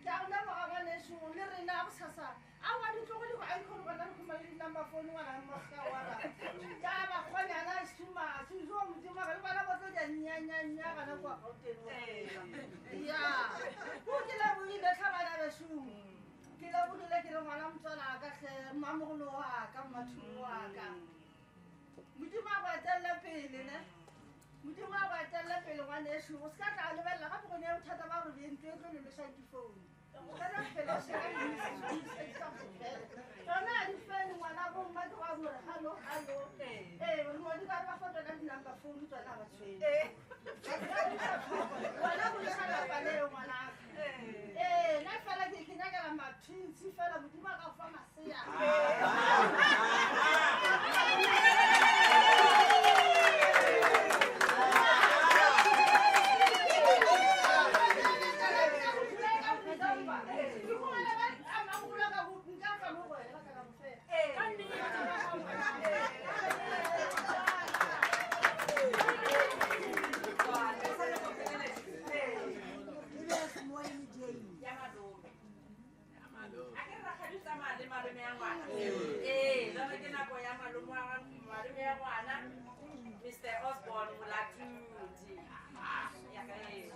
Ke a go leboga ngwaneso le rena bosasa. Aowa ditlogolo go ikhone gona re khumane di-number phone ngwana mma wa ra. Ka ba kgonyana is too much. Jo modimo wa ka le bana ba tlo ja nya nya nya gana kwa Gauteng. Ya. Ko ke lebogile tlha bana bešong. Ke lebogile ke re ngwana motswala wa ka hle mmamogolo wa ka mmathung wa ka. Modimo a go etelle pele ne. Modimo a go etelle pele ngwanešu. O se ka tla lebelela gape go ne bothata ba gore ntlo e tlo lelosang difounu. Tsona ga di fele ngwana bo mma ke wa gore hallo hallo. Ee, re mo di ka ba foto ka di-number phone tsona ga ba tshwene. Wena go isa lapa leo ngwanaka. Ee, nna fela ke ke nyakela ma-twins fela modimo a ka go fa masea. A ke re rakgadi o tsamaya le malome ya ngwana. Ee, jwale ke nako ya malome wa malome ya ngwana, Mr. Osborne Molatudi. Ya ka ee.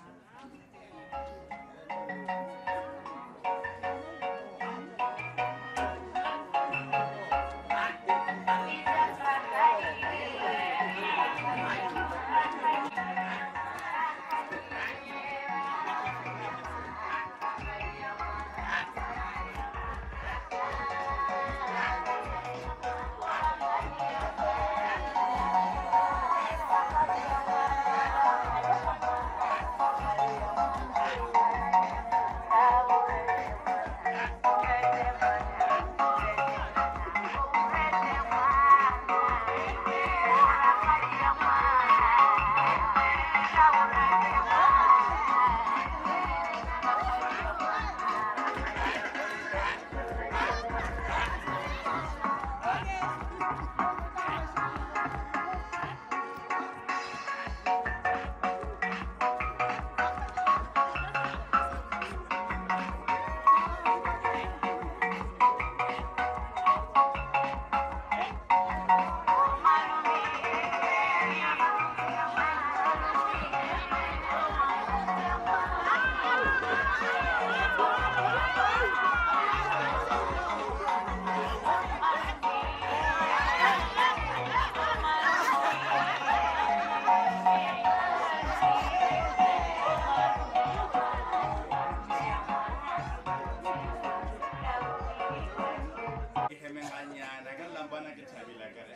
Ke hemeng ganyane ka lambana ke thabile kere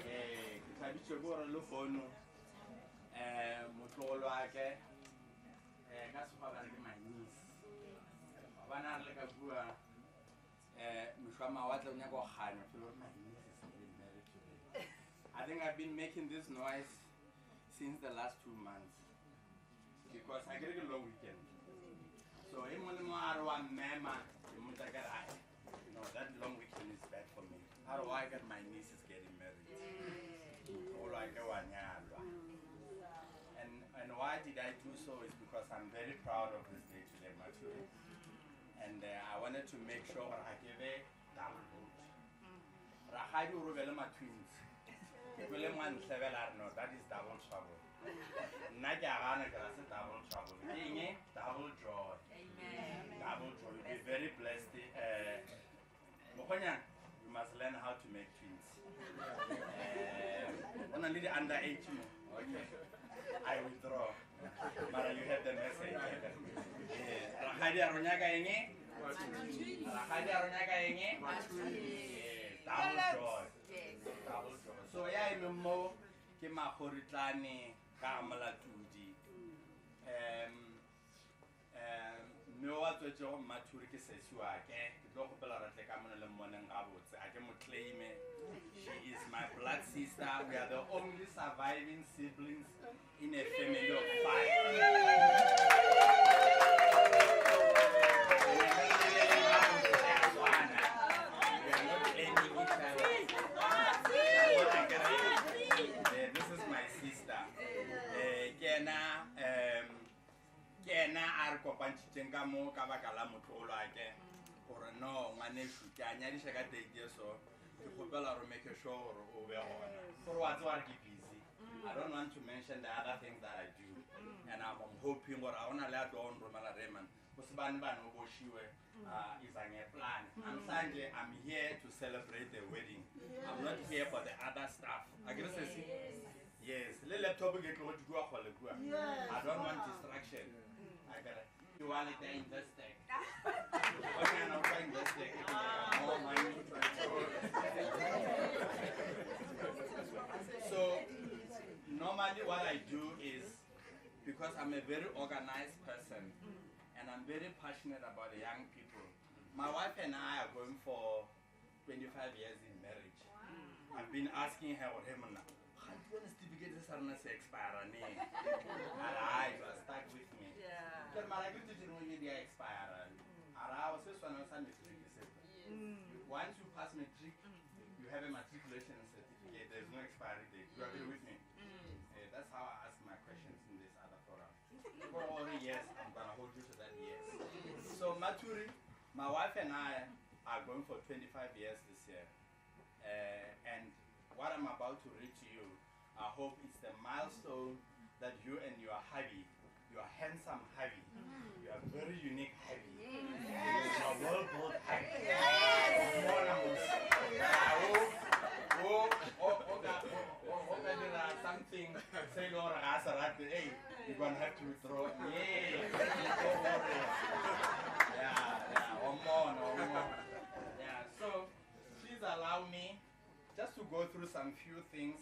eh ke thabitše ke gore le fono eh motlogolo wa ke eh ka sekgwa ba re ke my niece wa bona re le ka kua eh mošwa mawatle o nyaka go kganya feel gore my niece is getting married today. I think I've been making this noise since the last 2 months because I get a long weekend. So e mongwe le mongwe a re wa mmema ke mmotsa ke re ai no, that long weekend is bad for me. How do I get my niece is getting married? Motlogolo wa ke wa nyalwa. And why did I do so is because I'm very proud of this day today, Maturi. And I wanted to make sure I give a double vote. Rakgadi o robele ma-twins. Ke kwele ngwantlebela a re no, that is double trouble. Nna ke a gana ke ra se double trouble. Ke eng e? Double joy. Amen. Double joy. You'll be very blessed. Mokgonyana, you must learn how to make twins. O na le di under age mo. Okay. I withdraw. Mara you have the message. Eh, rakgadi a re o nyaka eng? Rakgadi a re o nyaka eng? Eh, double joy. Double joy. So ya emeng mo ke Magoritlane ka Molatudi. Mme wa tswetšego Mmathuri ke sesi wa ke. Ke tlo kgopela gore tle ka mone le mmoneng gabotse. A ke mo claime. She is my blood sister. We are the only surviving siblings in a family of 5. We are not claiming each other. This is my sister. Ke ena, ke ena a re kopantšhitšeng ka mo ka baka la motlogolo a ke gore no ngwanešu ke a nyadiša ka date ye, so ke kgopela gore make sure gore o be gona. Gore wa tseba gore ke busy. I don't want to mention the other things that I do. And I'm hoping gore ga gona le a tlo nromela re man. O se bane bane o boshiwe, is a plan. Namhlanje I'm here to celebrate the wedding. I'm not here for the other stuff. Akere sesi? Yes. Le laptop ke tlo go kua kgole kua. I don't want distraction. Akere. You want it Investec. Okay, now try Investec. More money. So normally what I do is, because I'm a very organized person and I'm very passionate about the young people. My wife and I are going for 25 years in marriage. Wow. I've been asking her, hey, monna, ga di bone certificate se sa rena se expire neng? A re, ai, you are stuck with me. Ke re, mara ke tse dingwe di a expire. A re, ao, se swana sa matric se. Once you pass matric, you have a matriculation certificate. There's no expiry date. You agree with me? That's how I ask my questions in this other forum. For yes, I'm going to hold you to that yes. So Maturi, my wife and I are going for 25 years this year. And what I'm about to read to you, I hope it's the milestone that you and your hubby, your handsome hubby, your very unique hubby, your well-built hubby. Something, say, Lord, hey, you're going to have to withdraw. Yeah. Yeah, yeah, one more, one more. Yeah, so please allow me just to go through some few things,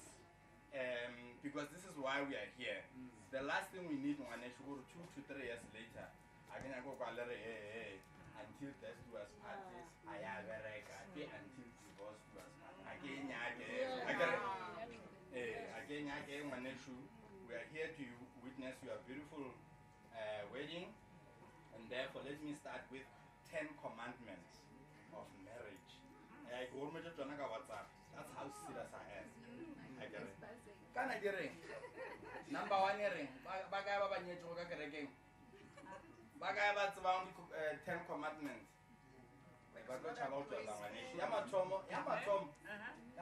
because this is why we are here. The last thing we need, 2 to 3 years later, I can go hey, until death do us part. I have a record until divorce do us part. Again, again, we are here to witness your beautiful wedding, and therefore let me start with 10 commandments of marriage. That's how serious I am. I get it. Kana ke reng? Number 1 e reng? Ba kae ba ba nyetšego ka kerekeng? Ba kae ba tsebang 10 commandments? Ba tlo tšhaba go tswella ngwanešu. Ya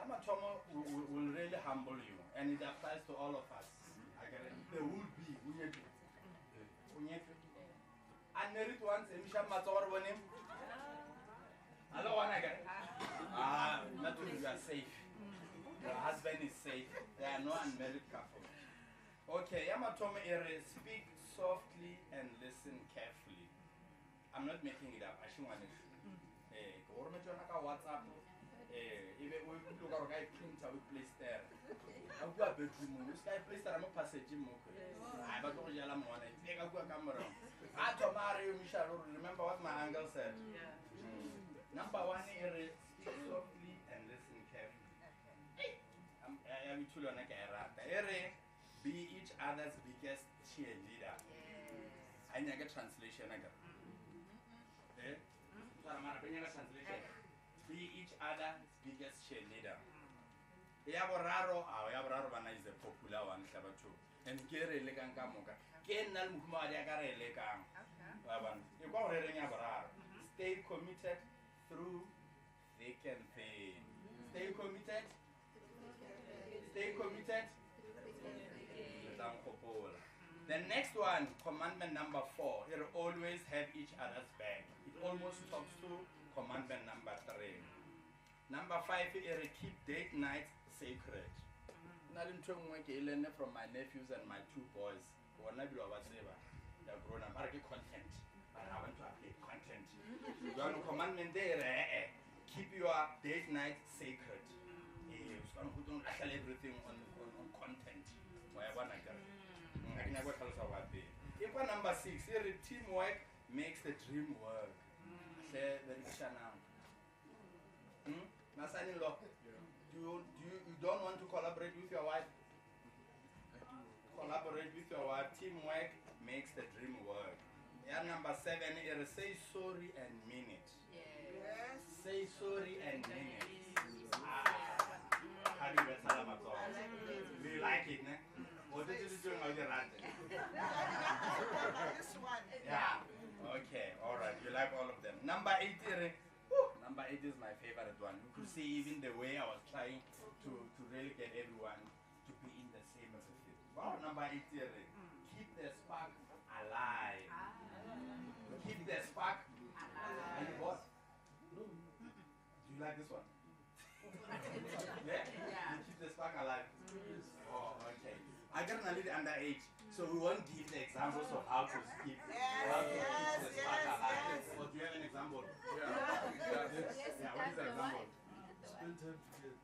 mathomo will really humble you, and it applies to all of us. I get it. There will be o nyetšwe. O nyetšwe. Unmarried ones, emiša matsogo re boneng. A le gona akere? Not you are safe. Your husband is safe. There are no unmarried couples. Okay, ya mathomo e re speak softly and listen carefully. I'm not making it up. A she ngwanešu. Ke go rometse yona ka WhatsApp. Ebe o ikutlwe ka gore ka e printer o e plaster. Ka kua bedroom o se ka e plastera mo passage mo kwe. Ai, ba tlo go jela mona. E ka kua kamoreng. A thoma a re yo Michelle, remember what my uncle said? Number 1 e re speak softly and listen carefully. Ya botho le yona ke a e rata. E re be each other's biggest cheerleader. Ha e nyake translation akere? Tshwara mara, be nyaka translation. Be each other's biggest cheerleader. Ya boraro, ya boraro bana is a popular one, hle batho. And ke re lekang ka moka. Ke nna le mohumagadi a ka re lekang. Wa bona? E kwa gore reng ya boraro. Stay committed through thick and thin. Stay committed. Stay committed. The next one, commandment number 4, it always have each other's back. It almost talks to commandment number 3. Number 5 e re keep date nights sacred. Nna le ntho e nngwe ke e learne from my nephews and my two boys. Bona ebile wa ba tseba. They are grown up. Ba re ke content. Ba re I want to update content. Jwalo commandment e re eh keep your date night sacred. Eh, o ska no go lahlela everything on content. Wa e bona ke re. Ga ke nyake go tlhalosa go ya pele. E kwa number 6 e re teamwork makes the dream work. Hle berekišanang. My son-in-law, do you don't want to collaborate with your wife? Collaborate with your wife. Teamwork makes the dream work. Yeah, number 7, it is say sorry and mean it. Yes. Say sorry and mean it. Ah, how do you better Do you like it, ne? Or did you do it? This one. Yeah. Okay, all right. You like all of them. Number 8, number 8 is my favorite one. You could see even the way I was trying to really get everyone to be in the same as a fit. Wow, number 8, keep the spark alive. Keep the spark alive. Are you bored? No. Do you like this one? Yeah? You keep the spark alive? Oh, okay. I got a little underage, so we won't give the examples of how to keep, how to keep the spark alive. Or do you have an example? Yeah. Yeah, what is the example? Spend time together.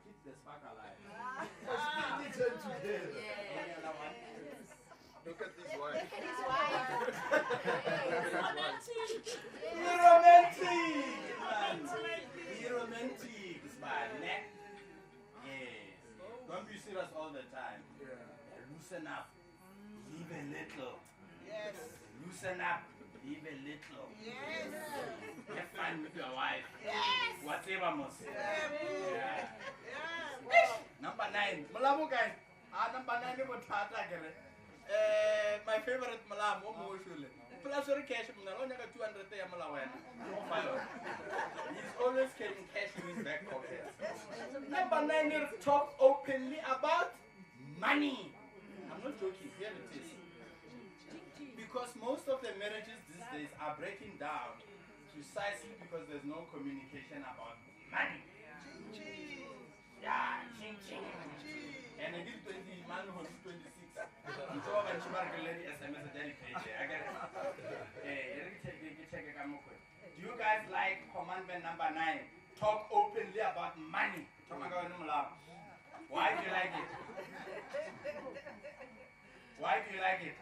Keep the spark alive. Spend time together. Any other one? Look at this wife. Look at his wife. Be romantic, man. Be romantic, man. Yes. Don't be serious all the time. Yeah. Loosen up. Live a little. Yes. Loosen up. Live a little. Yes. Have fun with your wife. Yes. Whatever, mos. Yeah. Yeah. Yeah. Number 9. Molamo kae? Ah, number 9 e bothata ke re. My favorite molamo o mongwe shole. O phela a tshwere cash monna, le o nyaka 200 ya molao wena. O fa yona. He's always carrying cash in his back pocket. Number 9 is talk openly about money. I'm not joking, here it is. Because most of the marriages these days are breaking down precisely because there's no communication about money. Yeah, ching ching. And I did 20, man who 26. I'm sure when she married SMS at any page. I get it. Do you guys like commandment number 9? Talk openly about money. Why do you like it? Why do you like it?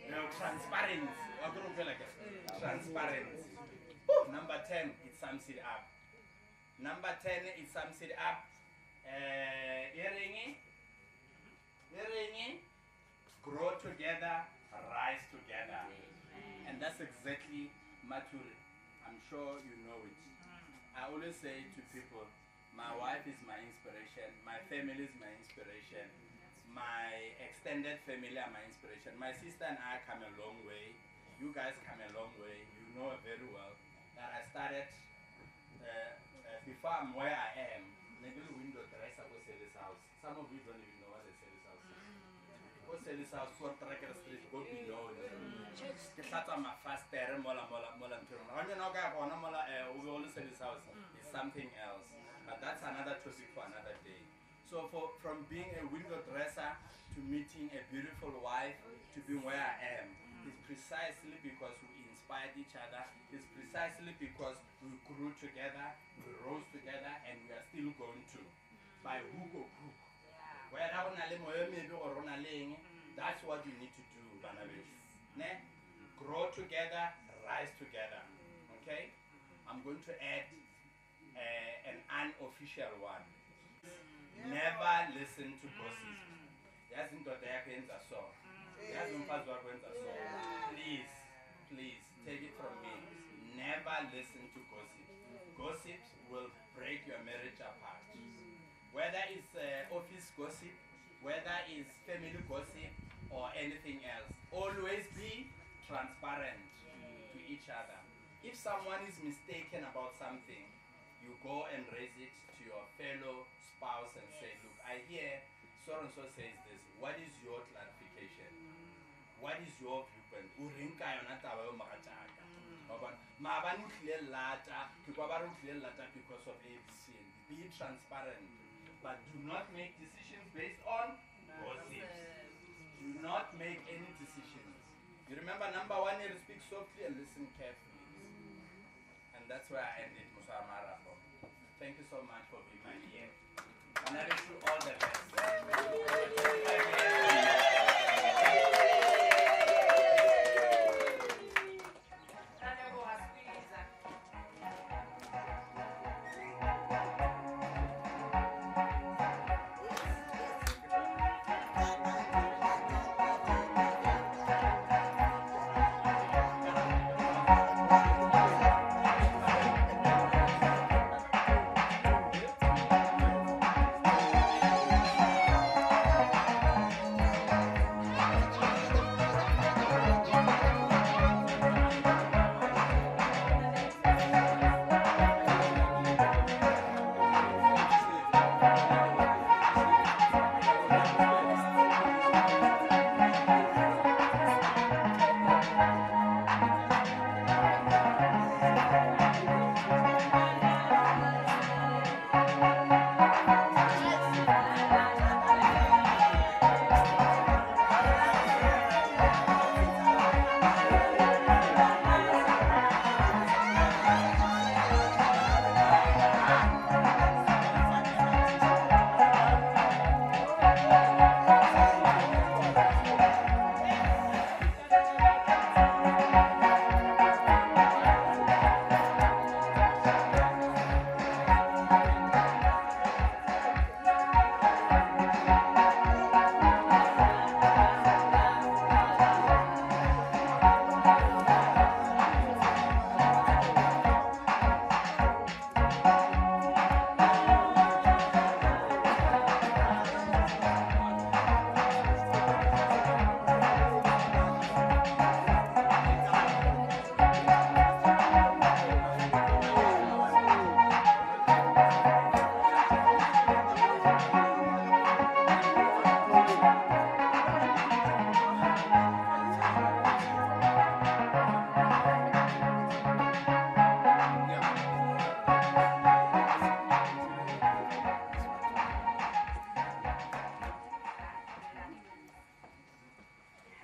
No, transparency. Transparency. Number 10, it sums it up. Number 10, it sums it up. Grow together, rise together. And that's exactly Maturi. I'm sure you know it. I always say to people, my wife is my inspiration, my family is my inspiration, my extended family are my inspiration. My sister and I come a long way. You guys come a long way. You know very well that I started before I'm where I am. Maybe window dresser go service house. Some of you don't even know what a service house is. Go service house, go Tracker Street, go below. Ke hlatsa mafastere mola mola mola ntho e nngwe. Ga o ka gona mola o be o le service house is something else. But that's another topic for another day. So from being a window dresser to meeting a beautiful wife to being where I am, is precisely because we inspired each other. It's precisely because we grew together, we rose together, and we are still going to. By hook or crook. Whether o na le moya o mebe or o na le eng, that's what you need to do, bana beso. Ne? Grow together, rise together. Okay? I'm going to add an unofficial one. Never listen to gossip. Yazi indoda yakho yenza so. Yazi umfazi wakho wenza so. Please, please, take it from me. Never listen to gossip. Gossip will break your marriage apart. Whether it's office gossip, whether it's family gossip, or anything else, always be transparent to each other. If someone is mistaken about something, you go and raise it to your fellow spouse and say, look, I hear so-and-so says this. What is your clarification? What is your viewpoint? O reng ka yona taba eo mogatšaka? Wa bona? Maabane o tlile lata, ke kwa ba re o tlile lata because of A, B, C and D. Be transparent, but do not make decisions based on gossips. Do not make any decisions. You remember number one here, speak softly and listen carefully. And that's where I ended, Musa Marapo. Thank you so much for being my ear. And I wish you all the best. Ra leboga Squeezer.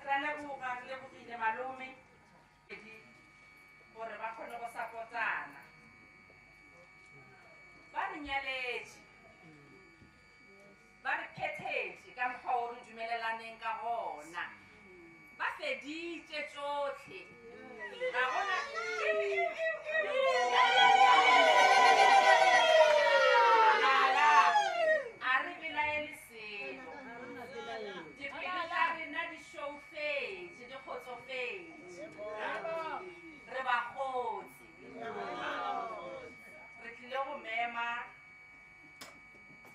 Ra leboga, re lebogile malome gore ba kgone go sapotana. Ba re nyaletše, ba re phethetše ka mokgwa o re dumelelaneng ka gona. Ba feditše tšohle. Ga gona Lala, a re belaele selo. Dipelo tša rena di šweufetše, di kgotsofetše. Re bakgotse. Re tlile go mema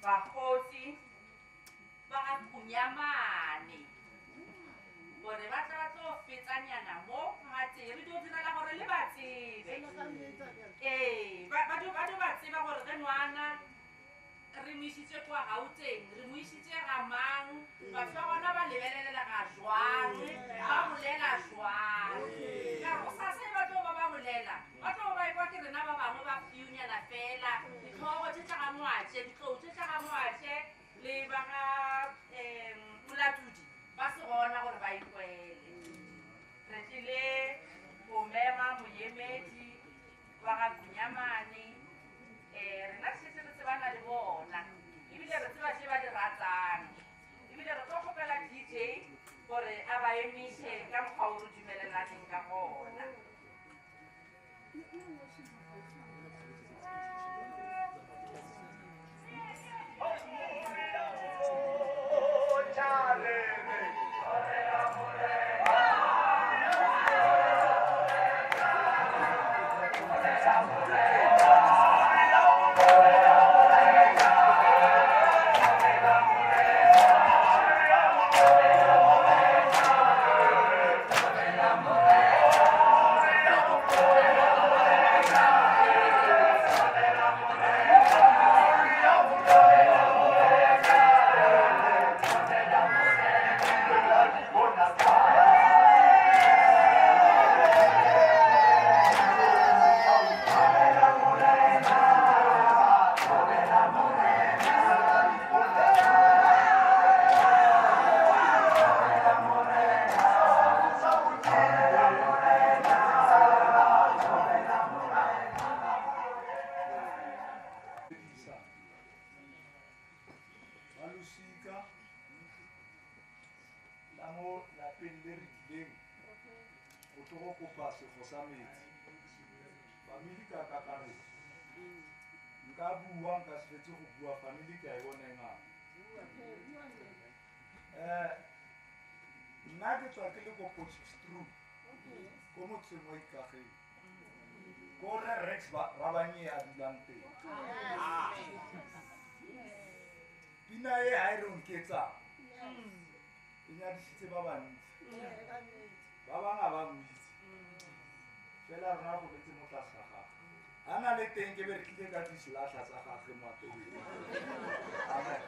bakgotsi ba ga Kunyamane gore ba tla ba tlo fetsanyana mo gatee. Re dio direla gore le ba tsebe. Ee, ba ba dio ba dio ba tseba gore ge ngwana re mo išitše kwa Gauteng, re mo išitše ga mang, batho ba gona ba lebelelela ga jwang, ba bolela jwang. Ka gore gosasa ba tlo ba ba bolela, ba tlo ba ba ekwa ke rena ba bangwe ba fiunyana fela, ditlhogo tše tša ga Moatše, ditlou tše tša ga Moatše le ba ga um Molatodi ba se gona gore ba ikwele. Re tlile go mema moemedi wa ga Kunyamane. Um rena re šetše re tsebana le bona, ebile re tseba tše ba di ratang, ebile re tlo kgopela DJ gore a ba emiše ka mokgwa o re dumelelaneng ka gona. lapeng le re tlileng go tlo go kopa sego sa metsi. Family ka kakaretso. Nka bua nka se fetse go bua family ke a e bona e ngata. Nna ke tswa ke le ko Potchefstroom, ko motseng wa Ikageng, ko re Rex Rabanye a dulang teng. Pina e ha e re nketsa e nyadisitse ba bantsi, ba bangwe ga ba mo itse, fela rona re gobetse mo tlase ga gagwe. Ha na le teng ke be re tlile ka dislatlha tsa gagwe mo atobeng. Amen.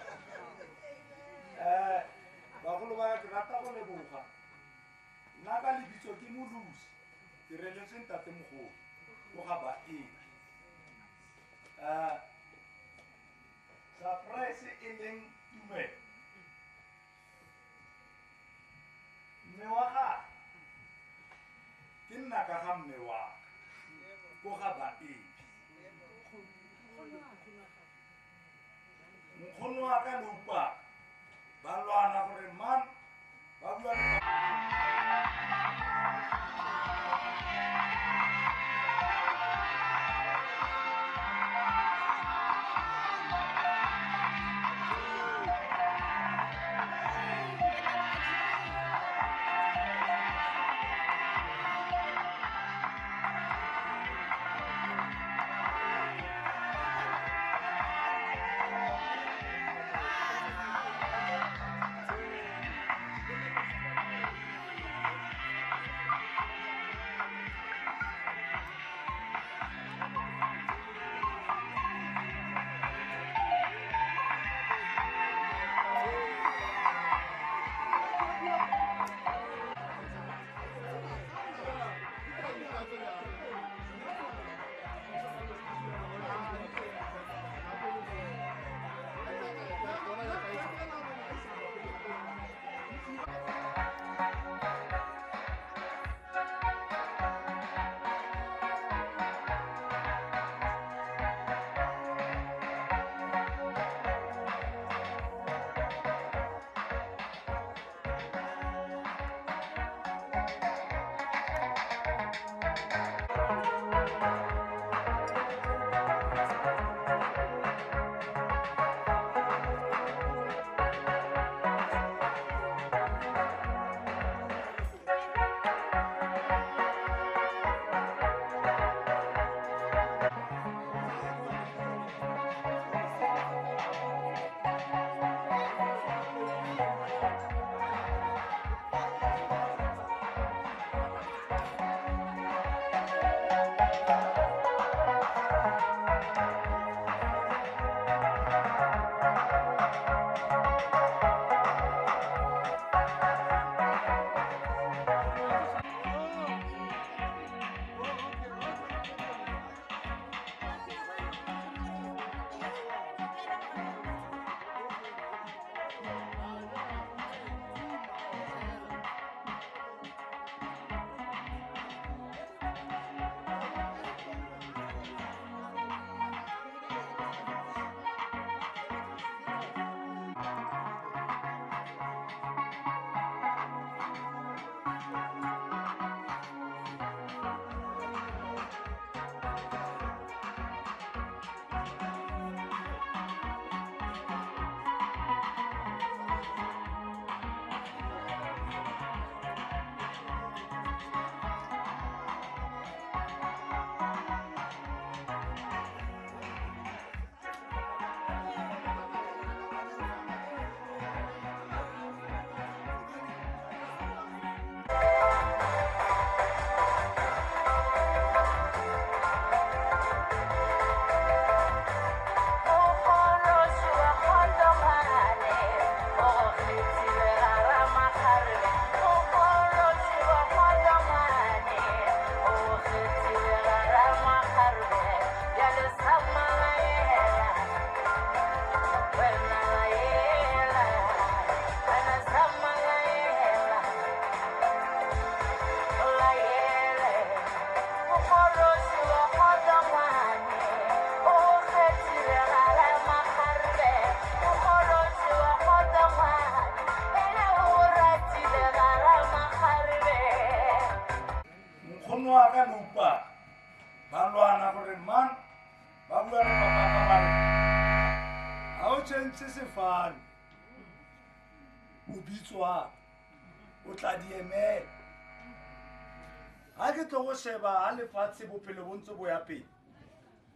Bagolo ba ka, ke rata go leboga. Nna ka lebitso ke Molusi, ke reletse ntatemogolo ko ga Baepi. Surprise e leng tumelo. Mme wa gagwe ke nna ka ga mme wa ka ko ga Baepi. Nkgono wa ka le upaka ba lwana gore man ba bua le. tšhentšhe sefane o bitswang o tla di emela ga ke tlo go sheba ga lefatshe bophelo bo ntse bo ya pele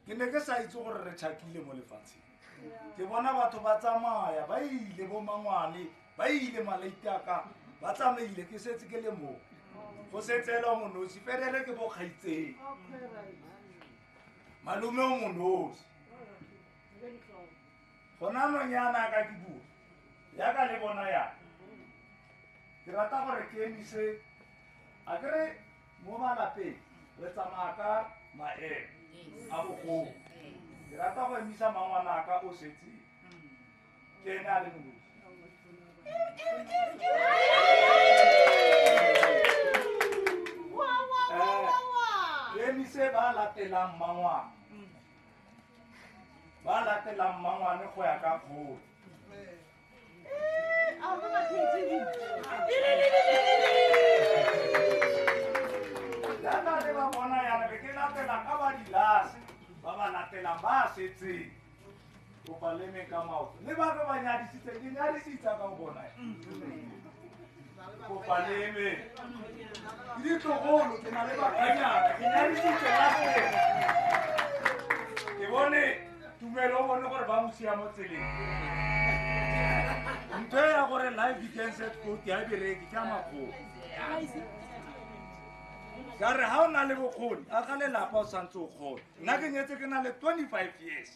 ke ne ke sa itse gore re tšhakile mo lefatsheng ke bona batho ba tsamaya ba ile bo mangwane ba ile malaite a ka ba tsamaile ke setse ke le moo go setselwa monosi fedele ke bokgaitseng malome o monosi gona nonyana ka ke bua yaka le bona ya ke rata gore ke emise a kere mo malapeng re tsamaya ka maemo a bogolo ke rata go emisa mangwana ka o setse ke ene a le monosi ke emise ba latelang mangwana ba latelang mmangwane go ya ka kgolo jaaka le ba bona yana be ke latela ka ba dilase ba ba latelang ba setseng kopa leme ka maoto le ba ke ba nyadisitse ke nyadisitsa ka go bona kopa leme ke ditlogolo ke na le bakanyana ke nyadisitse la ke bone tumelo o bone gore ba mo sia mo tseleng ntho e ya gore life begins at 40 ga e bereke ke a makgolo ka re ga o na le bokgoni a ga lelapa o santse o kgona nna ke nyetse ke na le 25 years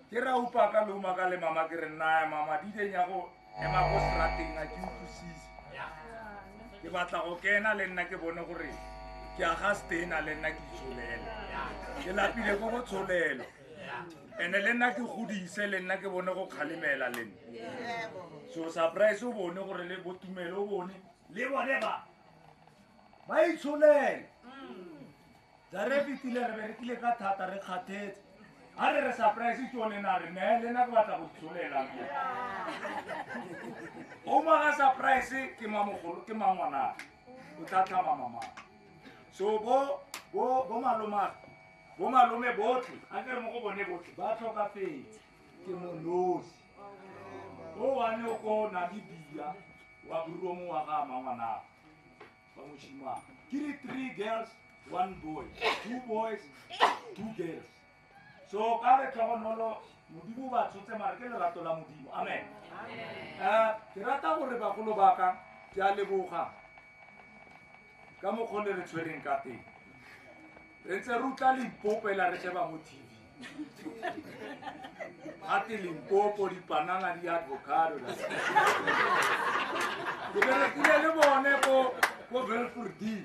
ke ra upa ka loma ka le mama ke re nnaya mama dideng ya go ema go strateng a ke utlwisise ke batla go kena le nna ke bone gore ke a ga stena le nna ke itsholele ke lapile ko go tsholelo ene le nna ke godise le nna ke bone go kgalemela le nna so surprise o bone gore le botumelo o bone le bone ba ba itsholele ja re fetile re berekile ka thata re kgathetse a re re surprise ke one na re ne le nna ke batla go itsholela o maga surprise ke mamogolo ke mangwana o tla tlhama mama so bo bo bo maloma bo malome botlhe a ke re mo go bone botlhe ba tlhokafetse ke monosi o wane o ko Namibia wa buruo wa ga mangwana ba moshimane ke di three girls one boy two boys two girls so ka letlhogonolo modimo ba tshotse mare ke lerato la modimo amen um ke rata gore bagolo ba ka ke a leboga ka mokgwa le re tshwereng ka teng re ntse re utlwa limpopo ela re sheba mo tv gate limpopo dipanana di avocado ke berekile le bone ko ko velfordin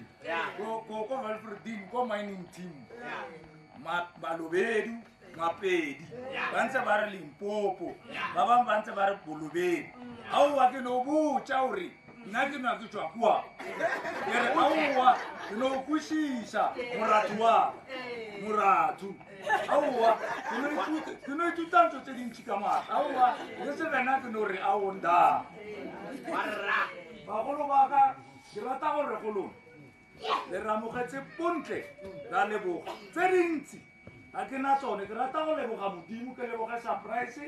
ko ko velfordin ko mining team balobedu mapedi ba ntse ba re limpopo ba bangwe ba ntse ba re bolobedu aowa ke no botša gore nna ke nwa ke tšwa kua ke re aowa ke no kwešiša moratho wa moratho aowa ke no ithuta ntho tse dintšhi ka maatla aowa le se wena ke no re aonda bagolo ba ka ke rata gore go lona le ramogetse bontle ra leboga tse dintsi ga ke na tsone ke rata go leboga modimo ke leboge surprise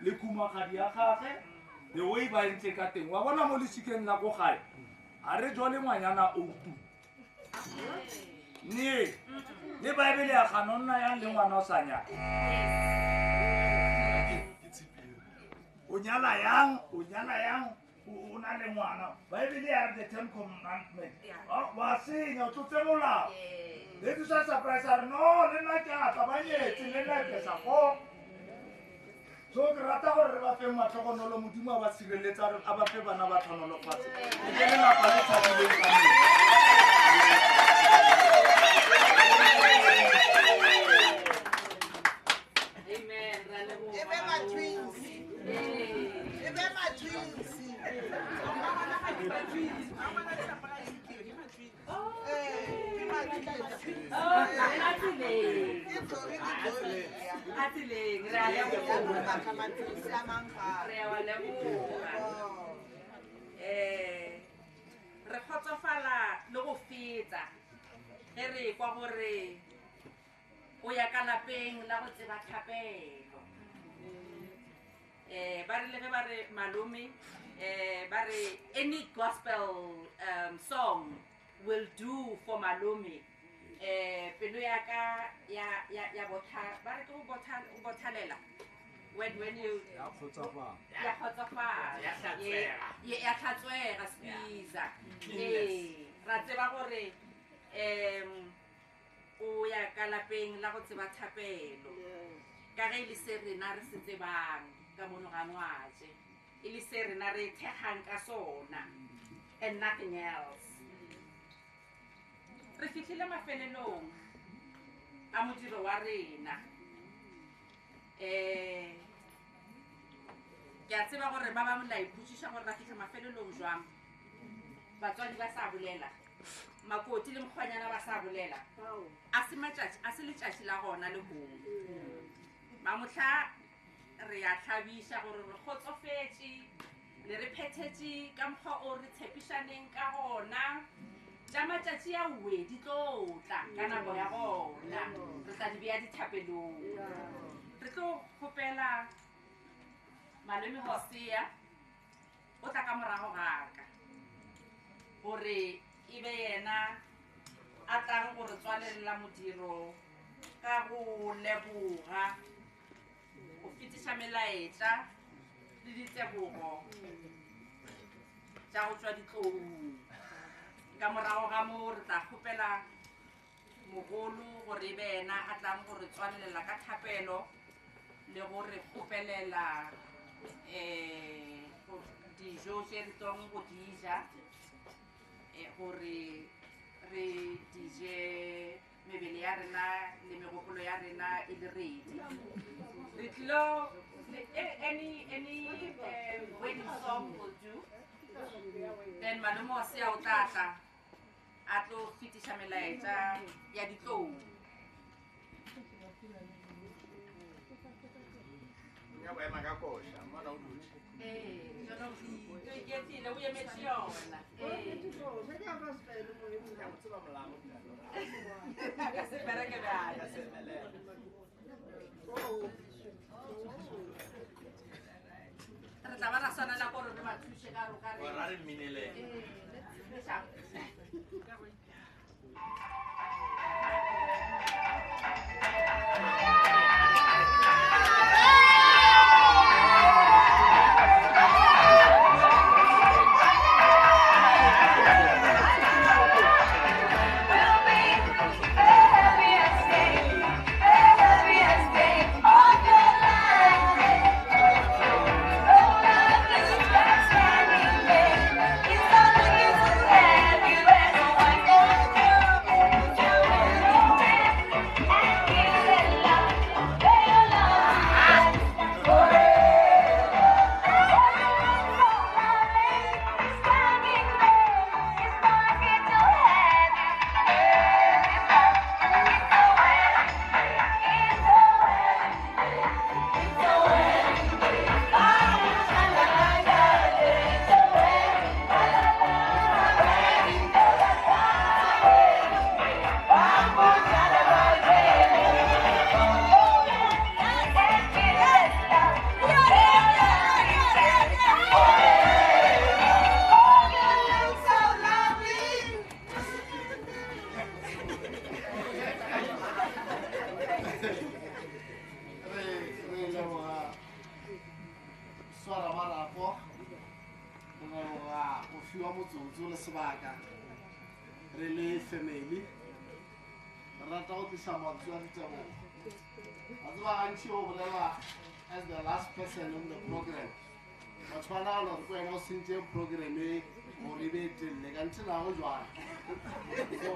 le khumagadi ya gage the way ba entse ka teng wa bona mo lesikeng la ko gae ga re jole ngwanyana outu ne le baebele ya gano nna yang le ngwana o sa nyala o nyala yang o nyala yang o na le ngwana baebele ya re the ten commandment wa senya o tlotse molao le thusa surprise a re no le nna ke atla ba nyetse le nna ke sa go so ke rata gore re ba feng matlhogonolo modimo a ba sireletsa a ba fe bana ba tlhonolofatse e ke lelapa le thabileng ka E be ma-twins. E be ma-twins. Ee, ke ma-twins. Ke Tori le Gloria. A tseleng re a leboga. Re batla ma-twins a mang gape. Re a wa leboga. Eh, re kgotsofala le go fetsa ge re kwa gore O ya ka lapeng la go tseba thapelo. Um ba rile ge ba re malome um ba re any gospel um song will do for malome. Um pelo ya ka ya ya ya botha ba re ke go botha go bothalela when when you Ya kgotsofala. ya kgotsofala. Ya hlatswega. Ye- ya hlatswega squeezer. Cleanness. Ee, ra tseba gore um o ya ka lapeng la go tseba thapelo. Ka ge e le se rena re se tsebang ka mono ga Ngwatše, e le se rena re thekgang ka sona and nothing else. Re fihlile mafelelong a modiro wa rena. Um ke a tseba gore ba bangwe la ipotšiša gore ra fihla mafelelong jwang. Batswadi ba sa bolela, makoti le mokgwanyana ba sa bolela. A se matšatši, a se letšatši la gona lehono. Mamohla re a hlabiša gore re kgotsofetše, le re phethetše ka mokgwa o re tshepišaneng ka gona. Tša matšatši a owe di tlo tla ka nako ya gona, re tla di bea dithapelong. Re tlo kgopela malome Hosea o tla ka morago ga ka gore e be yena a tlang go re tswalelela modiro ka go leboga, go fetiša melaetša le ditebogo tša go tšwa ditloung. Ka morago ga moo re tla kgopela mogolo gore e be yena a tlang go re tswalelela ka thapelo le go re kgopelela um dijo tše re tlong go di ja, gore re di je mebele ya rena le megopolo ya rena e le ready. Re tlilo any any wedding song will do. Then malome Hosea o tla tla a tlo fetiša melaetša ya ditlou. Nya ba ema ka koša, mola o dutše. Ee, jona o iketlile, o emetše yona. Ee. Ke a mo tseba molamo. Ka se bereke bjale. Ka se emelele. Re tla ba ra swanela gore re ba thuše ka roka re. Ra re mminele. Ee, le Re leboga swara marapo, re leboga go fiwa motsotso le sebaka re le family. Re rata go tlisa mantswe a ditebogo. Wa tseba gantši o bolela as the last person on the program, batho ba nagana gore ke wena o sentse program e gore e be e telele, kante nago jwang. So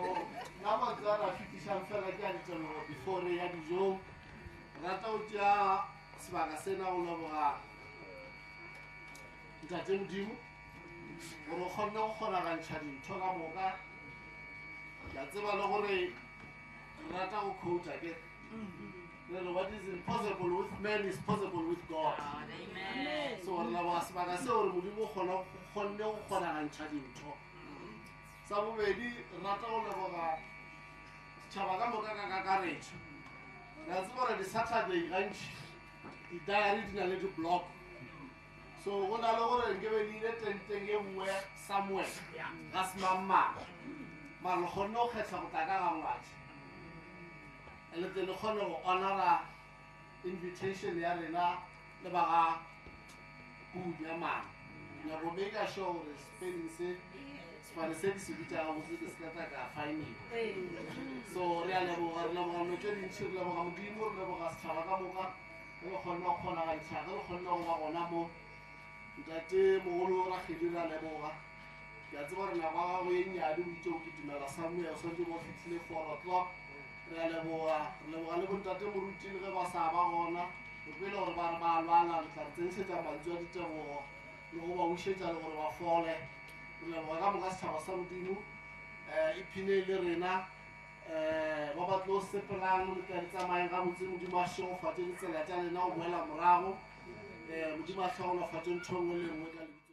nna mantswe a ra fetišang fela ke a ditebogo before re ya dijong. Re rata go tšea sebaka sena go leboga Ntate Modimo gore o kgonne go kgonagantšha dintho ka moka. Ke a tseba le gore re rata go quota ke re re what is impossible with man is possible with God. Amen. So re leboga sebaka seo gore Modimo o kgonne go kgonagantšha dintho. Sa bobedi, re rata go leboga setšhaba ka moka ka kakaretšo. Re a tseba gore di-Saturday gantši di-diary di na le di-block. So go na le gore nke be le ile tenteng ye nngwe somewhere ga semangmang. Mara le kgonne go kgetha go tla ka ga Ngwathe. Le tle le kgone go honora invitation ya rena le ba ga Kunya mane. Ke nyaka go make sure gore spelling se sefane se ke se bitša gabotse ke se ka tla ka finiwa. So re a leboga, re leboga dilo tše dintši, re leboga Modimo, re leboga setšhaba ka moka ge re kgonne go kgonagantšha, ge re kgonne go ba gona mo. Ntate mogolo Rakgedi re a leboga. Ke a tseba gore nako ya gago ye nnyane o itše o kitimela somewhere, o swanetše bo fihlile 4 o'clock. Re a leboga, re leboga le bontate moruti le ge ba sa ba gona. Re kwele gore ba re ba lwala, re tla re tsenišetša mantšu a ditebogo le go ba bušetša le gore ba fole. Re leboga ka moka setšhaba sa Modimo, um iphineng le rena, um ba ba tlo sepelang le tle le tsamayeng gabotse. Modimo a šegofatše ditsela tša lena go boela morago, um Modimo a hlogonofatše ntho e nngwe le e nngwe ka lebitso.